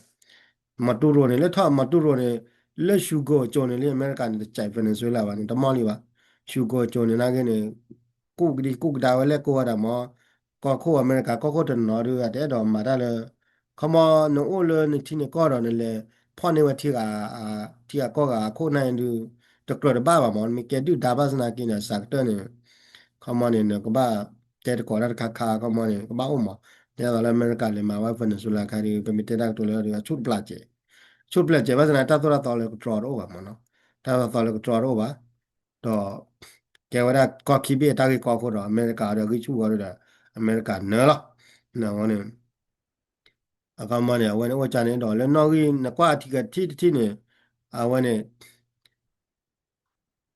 Maduro န့ၣ် လၢထီၣ် Maduro န့ၣ် လၢ Hugo အစိၤန့ၣ်လံ အမဲရကၤန့ၣ် တစဲး Venezuela ဘၣ်န့ၣ် တမီၢ်လံဘၣ်, Hugo အစိၤန့ၣ်နာ်က့န့ၣ် ကူၣ်ကဒံကူၣ်ကဒါဝဲလဲၣ်ကိးဝဲဒၣ်မး, ကီၢ်ခိၣ်အမဲရကၤကီၢ်ခိၣ်တနီၤဒုး တအဲၣ်ဒိးမၤတၢ်လၢ ခီမီ နအိၣ်လၢနထံနကီၢ်ဒီးနလဲၤဖီၣ်န့ၢ်ဝဲထံဂၤ ထံဂၤကီၢ်ဂၤအခိၣ်နၢ်ဒုး တကြၢးတဘၣ်ဘၣ်မး, နမ့ၢ်ကဲဒုၣ်ဒါဘၣ်ဆၣ်နာ်က့န့ၣ် စးကတၢၢ်န့ၣ် ခီမီန့ၣ် နကဘၣ်တဲသကိးတၢ်တခါခါ ခီမီန့ၣ် ကဘၣ်အိၣ်မး, ဒ်သိးလၢအမဲရကၤလဲၤမၤဝဲ Venezuela ခါဒုး ပမ့ၢ်တဲတၢ်ကတိၤလၢအဆူၣ်တပျၢ်စဲး, ဆူၣ်တပျၢ်စဲး ဘၣ်ဆၣ်နာ်က့ တၢ်သိၣ်တၢ်သီလၢကတြီတအိၣ်ဘၣ်မးနီၤ, တၢ်သိၣ်တၢ်သီလၢကတြီတအိၣ်ဘၣ်, ဒီး ကဲဝဲဒၣ်ကီၢ်ခံဘ့ၣ်အတၢ်ဂ့ၢ်ကီအဃိဒီး အမဲရကၤဒီးဂံၢ်ဆူၣ်ဝဲဒီး အမဲရကၤနၢၤလီၤ, န့ၣ် အခီမီန့ၣ် အဝဲန့ၣ်အိၣ်ကၢ်န့ၣ်ဒီး လၢနီၣ်ဂံၢ်နကွၢ်အထံကထံၣ်တထံၣ်န့ၣ် အဝဲန့ၣ်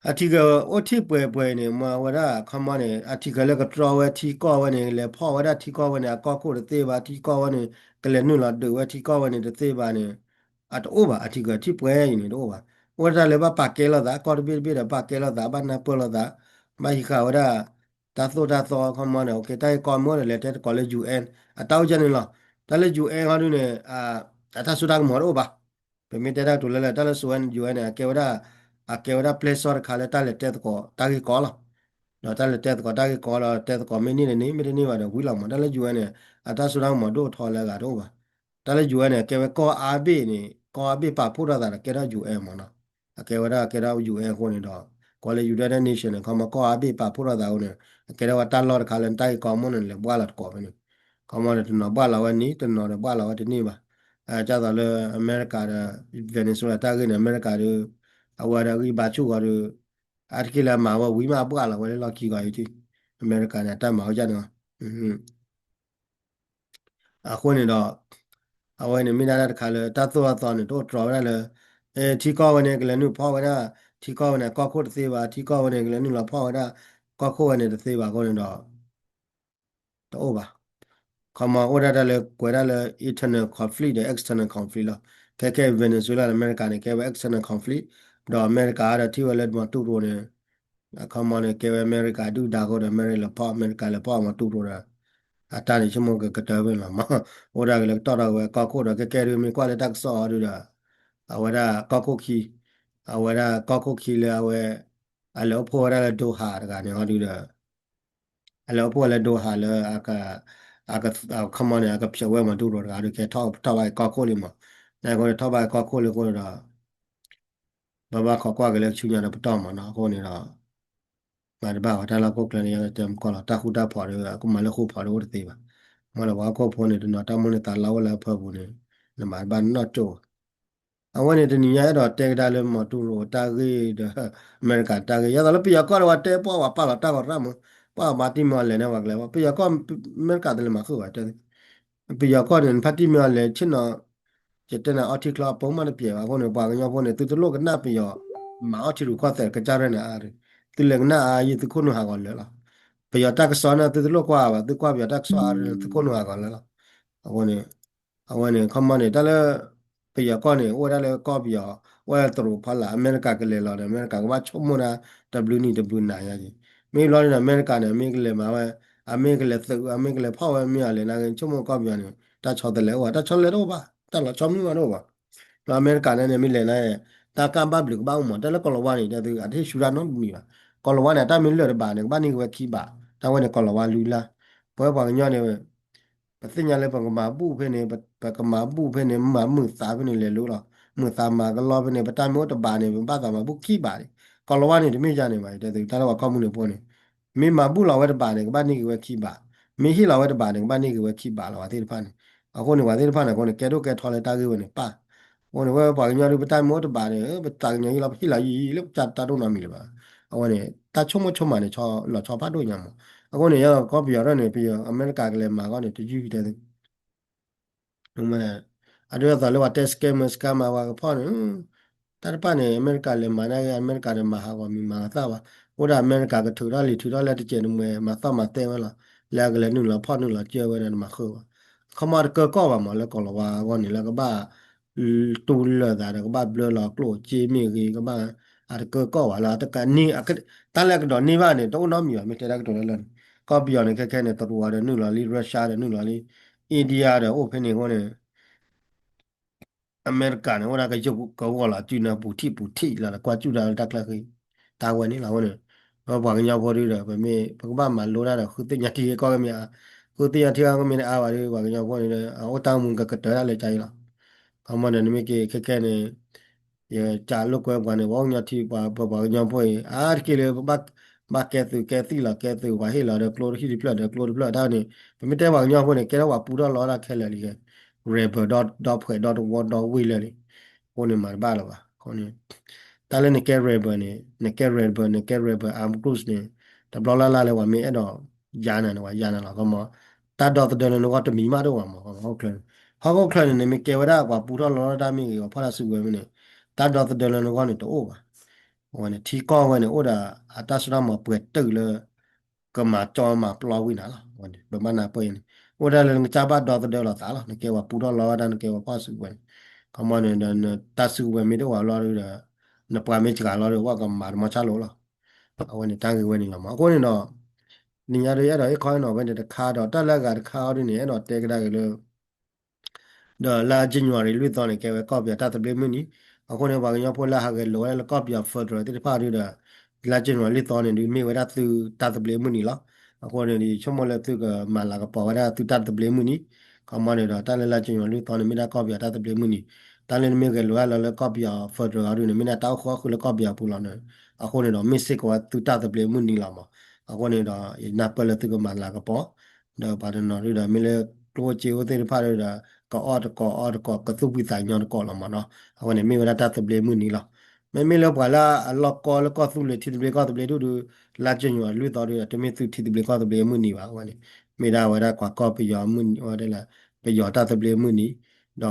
အထံကအိၣ်ထံၣ်ပှဲၤပှဲၤန့ၣ် မ့ၢ်ဝဲဒၣ် ခီမီန့ၣ် အထံကလၢကတြီဝဲထံကီၢ်ဝဲန့ၣ် လဲၤဖီၣ်ဝဲဒၣ်ထံကီၢ်ဝဲန့ၣ် အကီၢ်ခိၣ်တသ့ဘၣ်, ထံကီၢ်ဝဲန့ၣ် ကလဲၤနုာ်လီၤဒုးဝဲထံကီၢ်ဝဲန့ၣ်တသ့ဘၣ်န့ၣ် အတအိၣ်ဘၣ်, အထံကထံၣ်ပှဲၤအံၤန့ၣ်တအိၣ်ဘၣ်. အိၣ်ဝဲဒၣ်တၢ်လၢဘၣ်ပာ်ကဲလိာ်သး ကီၢ်တဘ့ၣ်တဘ့ၣ်ဒီးဘၣ်ကဲလိာ်သး ဘၣ်နၢ်ပၢၢ်လိာ်သး ဘၣ်ဟံးဃာ်ဝဲဒၣ် တၢ်သိၣ်တၢ်သီ ခီမီန့ၣ် တၢ်ဂ့ၢ်ကီမ့ၢ်အိၣ်ဒီး လဲၤတဲသကိးလၢ UN အတၢ်အိၣ်ကၢ်န့ၣ်လီၤ. တၢ်လၢ UN ဟီဒုန့ၣ် အတၢ်စိတၢ်ကမီၤတအိၣ်ဘၣ်. ပမ့ၢ်တဲတၢ်ကတိၤလၢလၢ တၢ်လၢ UN န့ၣ် အကဲဝဲဒၣ် အကဲဝဲဒၣ် platform တခါလၢတၢ်လဲၤတဲသကိး တၢ်ဂ့ၢ်ကီလီၤ. ဒီးတၢ်လဲၤတဲသကိးတၢ်ဂ့ၢ်ကီလီၤ တဲသကိးမ့ၢ်န့ၢ်တန့ၢ် မ့ၢ်တန့ၢ်ဘၣ်ဒီးဝံၤလီၤမး. တၢ်လၢ UN န့ၣ် အတၢ်စိတၢ်ကမီၤဒိၣ်ထီလၢအဂၤတအိၣ်ဘၣ်. တၢ်လၢ UN န့ၣ် ကဲဝဲကီၢ်အါဘ့ၣ်န့ၣ် ကီၢ်အါဘ့ၣ်ပာ်ဖှိၣ်ထီၣ်သးဒီးကဲထီၣ် UN မးနီၤ. အကဲဝဲဒၣ်ကဲထီၣ် UN အဃိန့ၣ်ဒီး ကိးလၢ United Nation န့ၣ် ခီမီကီၢ်အါဘ့ၣ်ပာ်ဖှိၣ်ထီၣ်သးအဃိန့ၣ် အကဲထီၣ်ဝဲတၢ်လီၢ်တခါလၢနတၢ်ဂ့ၢ်ကီမ့ၢ်န့ၣ် လဲၤဘှၣ်လီၤသကိးဖဲန့ၣ်. ခီမီန့ၣ် တနီၤဘှၣ်လီၤဝဲန့ၣ် တနီၤဒီးဘှၣ်လီၤဝဲတန့ၢ်ဘၣ်. ဒ်သိးလၢအမဲရကၤဒီး Venezuela တၢ်ဂ့ၢ်န့ၣ် အမဲရကၤဒီး အဝဲဒီးအဂံၢ်ဘါဆူၣ်ဂီၤဒီး အါတက့ၢ်လၢအမၤဝဲဝံၤမးအဘှၣ်လီၤဝဲလၢလီၢ်ခံဂီၤအံၤ အမဲရကၤန့ၣ် အတၢ်မၤဝဲဒ်န့ၣ်လီၤ. အဃိန့ၣ်ဒီး အဝဲန့ၣ်မ့ၢ်ဒၣ်တၢ်တခါလၢ တၢ်သိၣ်တၢ်သီန့ၣ် တအိၣ်တြီၤဝဲဒၣ်လၢ ထံကီၢ်ဝဲန့ၣ် ကလဲၤနုာ်ဖီၣ်ဝဲဒၣ် ထံကီၢ်ဝဲန့ၣ် အကီၢ်ခိၣ်တသ့ဘၣ်, ထံကီၢ်ဝဲန့ၣ် ကလဲၤနုာ်လီၤဖီၣ်ဝဲဒၣ် ကီၢ်ခိၣ်ဝဲန့ၣ်တသ့ဘၣ်အဃိန့ၣ်ဒီး တအိၣ်ဘၣ်. ခီမီအိၣ်ဒၣ်တၢ်လၢကွဲးဒၣ်လၢ internal conflict ဒီး external conflict လီၤ. ခဲခဲ Venezuela ဒီးအမဲရကၤန့ၣ် ကဲဝဲ external conflict ဒီးအမဲရကၤဒီးထံၣ်ဝဲလၢ Maduro န့ၣ် အခီမီန့ၣ် ကဲဝဲအမဲရကၤဒုၣ်ဒါအဃိဒီး အမဲရကၤလဲၤဖီၣ် အမဲရကၤလဲၤဖီၣ်မီတူရိၤဒီး အတၢ်န့ၣ်ဆိကမိၣ်ကကတၢၢ်ဖဲန့ၣ်လီၤမး, အိၣ်ဒၣ်ကလဲၤကတီၢ်ထီၣ်က့ၤဝဲကီၢ်ခိၣ်ဒီး ကဲကဲဒုးမ့ၢ်ကွၢ်လၢတၢ်ကစီၣ်အီၤဒုးဒီး အဝဲဒၣ်ကီၢ်ခိၣ်ခံ, အဝဲဒၣ်ကီၢ်ခိၣ်ခံလၢအဝဲ အလဲၤအိၣ်ဖှိၣ်ဝဲဒၣ်လၢ Doha တဂၤန့ၣ်အီၤဒုးဒီး အလဲၤအိၣ်ဖှိၣ်ဝဲလၢ Doha လၢ အခီမီန့ၣ် အကဖျိးဝဲမီတူရိၤတဂၤဒီး ကဲထီၣ်ထီၣ်ဘၣ်က့ၤကီၢ်ခိၣ်လံမး, နအဃိန့ၣ်ထီၣ်ဘၣ်ကီၢ်ခိၣ်လံအဃိန့ၣ်ဒီး ပဘၣ်ခိးကွၢ်က့ၤလၢဆူညါဒီးပတီၢ်မးနီၤ, အဃိန့ၣ်ဒီး မၤတဘၣ်ဝဲတၢ်လၢဟီၣ်ခိၣ်ချၢန့ၣ် ယတဲမကီၢ်လီၤ တၢ်ဃူတၢ်ဖိးဒီး ကမၤလၢဃူဖိးဒီးအိၣ်တသ့ဘၣ်, မ့ၢ်လၢပှၤဟီၣ်ခိၣ်ဖိန့ၣ် တနီၤတၢ်မိၣ်န့ၢ်သးလီဝဲလၢအဖၢပူၤန့ၣ် နမၤတဘၣ်နီၢ်ကၠိၣ် အဝဲန့ၣ်တနံၤညါအဲၣ်ဒိးတဲကဒါလၢမီတူရိၤတၢ်ဂ့ၢ်ဒီး အမဲရကၤတၢ်ဂ့ၢ် ယသးလၢပယီၤကီၢ်ဒီး ပှၤတဲပှၤပာ်လီၤတၢ်ဂီၤရၣ်မး, ပှၤမၤတံၢ်မ့ၢ်အီၤလဲၤန့ၣ် ပှၤကလဲၤ ပယီၤကီၢ် အမဲရကၤတလဲၤမၤဃုာ်ဘၣ်တဲ ပယီၤကီၢ်န့ၣ် နဖါတံၢ်မ့ၢ်အီၤလဲၤဆ့ၣ်နီၤ ယတဲနၤအီထံချီအပိာ်မးတပျဲၤဘၣ်အဃိန့ၣ် ပှၤကညီဖိန့ၣ် သုတလိၣ်ကနၣ်ပယီၤ မၤအီထံရူၢ်ကီၢ်သဲးကစၢ်ရဲၣ်န့ၣ်အါ, သုလဲၤကနၣ်အါယံၤ သုခိၣ်နူာ်ဟးဂီၤလၢာ်လီၤ. ပယီၤတၢ်ကစီၣ်န့ၣ် သုတလိၣ်ကွၢ်ဘၣ် သုကွၢ်ပယီၤတၢ်ကစီၣ်အါ သုခိၣ်နူာ်ဟးဂီၤလၢာ်လီၤ. အဃိန့ၣ် အဝဲန့ၣ် ခီမီန့ၣ် တၢ်လၢ ပယီၤကီၢ်န့ၣ် အိၣ်ဝဲဒၣ်လၢကီၢ်ပယီၤ အိၣ်ဝဲတရူးဖီလာ် အမဲရကၤကလဲၤလီၤဒီး အမဲရကၤကဘၣ်ဆိကမိၣ်ဒၣ် တဘျုးနံၣ်တဘျုးနၤယါက့ၤ, မ့ၢ်ဘျီဒ်န့ၣ် အမဲရကၤန့ၣ် အမ့ၢ်ကလဲၤမၤဝဲ အမ့ၢ်ကလဲၤသုး အမ့ၢ်ကလဲၤဖီၣ်ဝဲမ့ၢ်အီၤလဲၤန့ၣ် ဆိကမိၣ်ကီၢ်ပယီၤန့ၣ် တၢ်ဆီတလဲအိၣ်ဘၣ် တၢ်ဆီတလဲတအိၣ်ဘၣ် တၢ်လီၤဆီမနုၤမးတအိၣ်ဘၣ်. ဒီးအမဲရကၤန့ၣ်န့ၣ် မ့ၢ်လဲၤန့ၣ် တၢ်ကၢ်ဘၣ်ဘျုးကဘၣ်အိၣ်မး တၢ်လၢကီၤလၤဝါန့ၣ် တဲသု အတဟ့ၣ်ဆူၣ်တၢ်နီတမံၤဘၣ်. ကီၤလၤဝါန့ၣ် အတၢ်မ့ၢ်လၢာ်တဘးန့ၣ် ကဘၣ်န့ၢ်က့ၤဝဲခံဘး, တၢ်ဝဲန့ၣ်ကီၤလၤဝါလုၢ်လၢ်. ပဝဲပှၤကညီန့ၣ် ပသ့ၣ်ညါလၢပကမၤဘူၣ်ဖဲန့ၣ် ပကမၤဘူၣ်ဖဲန့ၣ် မၤမုာ်သးဖဲန့ၣ် လဲၤလိၤလီၤ. မုာ်သးမၤကလီဖဲန့ၣ် ပတၢ်မ့ၢ်အိၣ်တဘးန့ၣ် ပဘၣ်သးမၤဘူၣ်ခံဘးန့ၣ်. ကီၤလၤဝါန့ၣ် တမ့ၢ်ယါန့ၣ်ဘၣ် တဲသု တၢ်လၢပှၤကီၢ်မုၢ်န့ၣ်ဖိန့ၣ် မ့ၢ်မၤဘူၣ်လီၤဝဲတဘးန့ၣ် ကဘၣ်န့ၢ်က့ၤဝဲခံဘး, မ့ၢ်ဟ့ၣ်လီၤဝဲတဘးန့ၣ် ကဘၣ်န့ၢ်က့ၤဝဲခံဘးလီၤ ပှၤသ့ၣ်တဖၣ်န့ၣ်. အဃိန့ၣ် ပှၤသ့ၣ်တဖၣ်န့ၣ် အဃိန့ၣ် ကဲဒိၣ်ကဲထီလၢတၢ်ဂ့ၢ်ဝဲန့ၣ်ပၢ်. အဃိန့ၣ် ဝဲပှၤကညီဒုး ပတၢ်မ့ၢ်အိၣ်တဘးန့ၣ် ပတၢ်ကညီယံလီၤ ပဟ့ၣ်လီၤယံလၢပတၢ်တၢ်ဒိၣ်နီတမံၤလၢၤဘၣ်. အဝဲန့ၣ် တၢ်ဆိကမိၣ်ဆိကမးန့ၣ် လီၤဆီဖးဒိၣ်ညါမး. အဃိန့ၣ် ယကီၢ်ပယီၤထီၣ်န့ၣ် ပယီၤအမဲရကၤကလဲၤမၤဂီၢ်န့ၣ် တယုၢ်တဲသု အဒိအသိးလၢပှၤတဲ scammer scammer ပှၤကဖီၣ်န့ၣ် တၢ်တဖၣ်န့ၣ် အမဲရကၤလဲၤမၤန့ၢ်ဂ့ၤ အမဲရကၤန့ၣ်မၤဟးဂီၤမံၤမၤကသၣ်ဘၣ်. အိၣ်ဒၣ်အမဲရကၤကထုးထီၣ်လံာ်ထုးထီၣ်လၢတစဲးတမှဲၤ မၤသီၣ်မၤသဲဝဲလီၤ. လၢအကလဲၤနုာ်လီၤဖီၣ်နုာ်လီၤစၢၤဝဲဒီးနမၤဃုာ်ဘၣ်. ခီမီတကၢကီၢ်ဘၣ်မးလၢကီၤလၤဝါအဂီၢ်န့ၣ် လၢကဘၣ် တူၢ်လၢာ်သးဒီးကဘၣ်ဘျၢလီၤကျိၣ်စ့မ့ၢ်ဂ့ၤ ကဘၣ် အတကၢကီၢ်ဘၣ်လၢ တၢ်လၢအကဒိးန့ၢ်ဘၣ်န့ၣ် တအိၣ်နီတမံၤဘၣ် မ့ၢ်တဲတၢ်ကတိၤလၢလၢာ်န့ၣ်. ကီၢ်ပယီၤန့ၣ် ခဲခဲန့ၣ် တရူးဒီးနုာ်လီၤလံ Russia ဒီးနုာ်လီၤလံ India ဒီးအိၣ်ဖဲန့ၣ်အဃိန့ၣ် အမဲရကၤန့ၣ် အိၣ်ဒၣ်ကယုၢ်ကဝီၤလီၤ စုနၢပူၤထံၣ်ပူၤထံၣ်လီၤဒီးကွၢ်စူၣ်တၢ်လၢတၢ်ချၢဃံ တၢ်ဝဲန့ၣ်လီၤ. အဃိန့ၣ် ပပှၤကညီဖိဒုဒီး ပမ့ၢ်ပကဘၣ်မၤလိတၢ်ဒီး ဃုသ့ၣ်ညါထံဂ့ၢ်ကီၢ်ဂ့ၢ်မ့ၢ်ဧါ, ဃုသ့ၣ်ညါထံဂ့ၢ်ကီၢ်ဂ့ၢ်မ့ၢ်တအါဘၣ်ဒီး ပှၤကညီဖိန့ၣ်ဒီး အအိၣ်တၢ်မူကကတၢၢ်ဒၣ်လၢကါအံၤလီၤ. ခီမီန့ၣ် နမ့ၢ်က့ၤခဲခဲန့ၣ် ယကးလိာ်ကွဲပှၤန့ၣ် ပှၤကညီထံ ပှၤပှၤကညီဖိအံၤ အါတက့ၢ်လၢ ဘၣ်ကဲသုးကဲသံၣ်လီၤ ကဲသုးပှၤဟ့ၣ်လီၤဒီးကျိတဟံၣ်တဖျၢၣ်ဒီးကျိတဖျၢၣ်တၢ်န့ၣ် ပမ့ၢ်တဲပှၤကညီဖိန့ၣ် ကဲထီၣ်ပှၤပူထီၣ်လီၤတၢ်ခဲလၢာ်လံ rebel ဒီဖှဲးဒီတဝီဒီဝ့ၢ်လၢာ်လံ. အဃိန့ၣ်မၤတဘၣ်လၢၤဘၣ်. အဃိန့ၣ် တၢ်လၢနကဲ rebel န့ၣ် နကဲ rebel နကဲ rebel armed groups န့ၣ် တဘျီလၢ်လၢ်လၢပှၤမ့ၢ်အဲၣ်ဒိးယါနၤန့ၣ် ပှၤယါနၤလီၤ. ခီမီ တၢ်ဒီသဒၢလၢနဂီၢ်တမံၤမးတအိၣ်ဘၣ်မး ဟီၣ်ခိၣ်ချၢန့ၣ် ဟီၣ်ခိၣ်ချၢန့ၣ် နမ့ၢ်ကဲဝဲဒၣ်ပှၤပူထီၣ်လီၤတၢ်မ့ၢ်ဂ့ၤ ပှၤဖီၣ်တၢ်စုကဝဲၤမ့ၢ်န့ၣ် တၢ်ဒီသဒၢလၢနဂီၢ်န့ၣ်တအိၣ်ဘၣ်. အဝဲန့ၣ် ထံကီၢ်ဝဲန့ၣ် အိၣ်ဒီးအတၢ်စိတၢ်မီၤပှဲၤတုာ်လၢ ကမၤကၠီမၤပျီဝံၤနၤလီၤ. အဝဲန့ၣ် ပဘၣ်နၢ်ပၢၢ်အံၤန့ၣ် အိၣ်ဒၣ်လၢနကစၢ်ဘၣ်ဒီသဒၢလီၤသးလီၤ. နကဲပှၤပူထီၣ်လီၤဝဲဒၣ် နကဲပှၤဖီၣ်စုကဝဲၤန့ၣ် ခီမီန့ၣ် ဒီးနတၢ်စုကဝဲၤမ့ၢ်တအိၣ်ဘၣ်လီၤဒီး နပှၤမ့ၢ်စှၤလီၤဒီး ပှၤကမၤတမီၤဆါလိာ်လီၤ. အဝဲန့ၣ်တၢ်ဂ့ၢ်ဝဲန့ၣ်လီၤမး. အဃိန့ၣ်ဒီး နံၤညါဒီးယအဲၣ်ဒိးဟ့ၣ်ခီဟ့ၣ်နီၤဝဲန့ၣ်တခါဒီး တၢ်လၢအဂၤတခါအီၤဒ်န့ၣ် အဲၣ်ဒိးတဲကဒါက့ၤလၢ ဒီးလါ January လွံၢ်သီန့ၣ် ကဲဝဲကီၢ်ပယီၤတၢ်သဘျ့မုၢ်နံၤ, အဃိန့ၣ် ပှၤကညီဖိလၢဟးဂဲၤလိာ်ဝဲဒၣ်လၢကီၢ်ပယီၤ federal သ့ၣ်တဖၣ်ဒုဒီး လါ January လွံၢ်သီန့ၣ်ဒု မ့ၢ်ဝဲဒၣ်သုတၢ်သဘျ့မုၢ်နံၤလီၤ. အဃိန့ၣ် ယဆိကမိၣ်လၢသုကမၤလၤကပီၤဝဲဒၣ်သုတၢ်သဘျ့မုၢ်နံၤ, ခီမီန့ၣ်ဒီး တၢ်လၢလါ January လွံၢ်သီန့ၣ် မ့ၢ်ဒၣ်ကီၢ်ပယီၤတၢ်သဘျ့မုၢ်နံၤ, တၢ်လၢနမ့ၢ်ဂဲၤလိာ်ဝဲဒၣ်လၢကီၢ်ပယီၤ federal အီၤဒုန့ၣ် မ့ၢ်ဒၣ်တၢ်အိၣ်ဃုာ်အီၣ်ဃုာ်လၢကီၢ်ပယီၤပူၤလီၤန့ၣ်, အဃိန့ၣ်ဒီး မ့ၢ်စ့ၢ်ကီးဝဲသုတၢ်သဘျ့မုၢ်နံၤလီၤမး. အဃိန့ၣ်ဒီး ယနၢ်ပၢၢ်လၢသုကမၤလၤကပီၤ ဒီးပှၤတနီၤဒုဒီး မ့ၢ်လၢကျိၣ်စ့အိၣ်သ့ၣ်တဖၣ်ဒုဒီး ကအီၣ်တကိးအီတကိး ကသူၣ်ဖှံသးညီတကိးလီၤမးနီၤ. အဝဲန့ၣ်မ့ၢ်ဝဲဒၣ်တၢ်သဘျ့မုၢ်နံၤလီၤ. မ့မ့ၢ်လၢပှၤလၢအလီၢ်ကီလၢကီၢ်သူလ့ၤ ထံသဘျ့ကီၢ်သဘျ့ဒုဒု လါ January လွံၢ်သီဒုဒီး တမ့ၢ်သုထံသဘျ့ကီၢ်သဘျ့မုၢ်နံၤဘၣ်. အဝဲန့ၣ် မ့ၢ်ဒၣ်ဝဲဒၣ်ပှၤကီၢ်ပယီၤမုၢ်နံၤ ဝဲဒၣ်လၢ ပယီၤတၢ်သဘျ့မုၢ်နံၤ ဒီ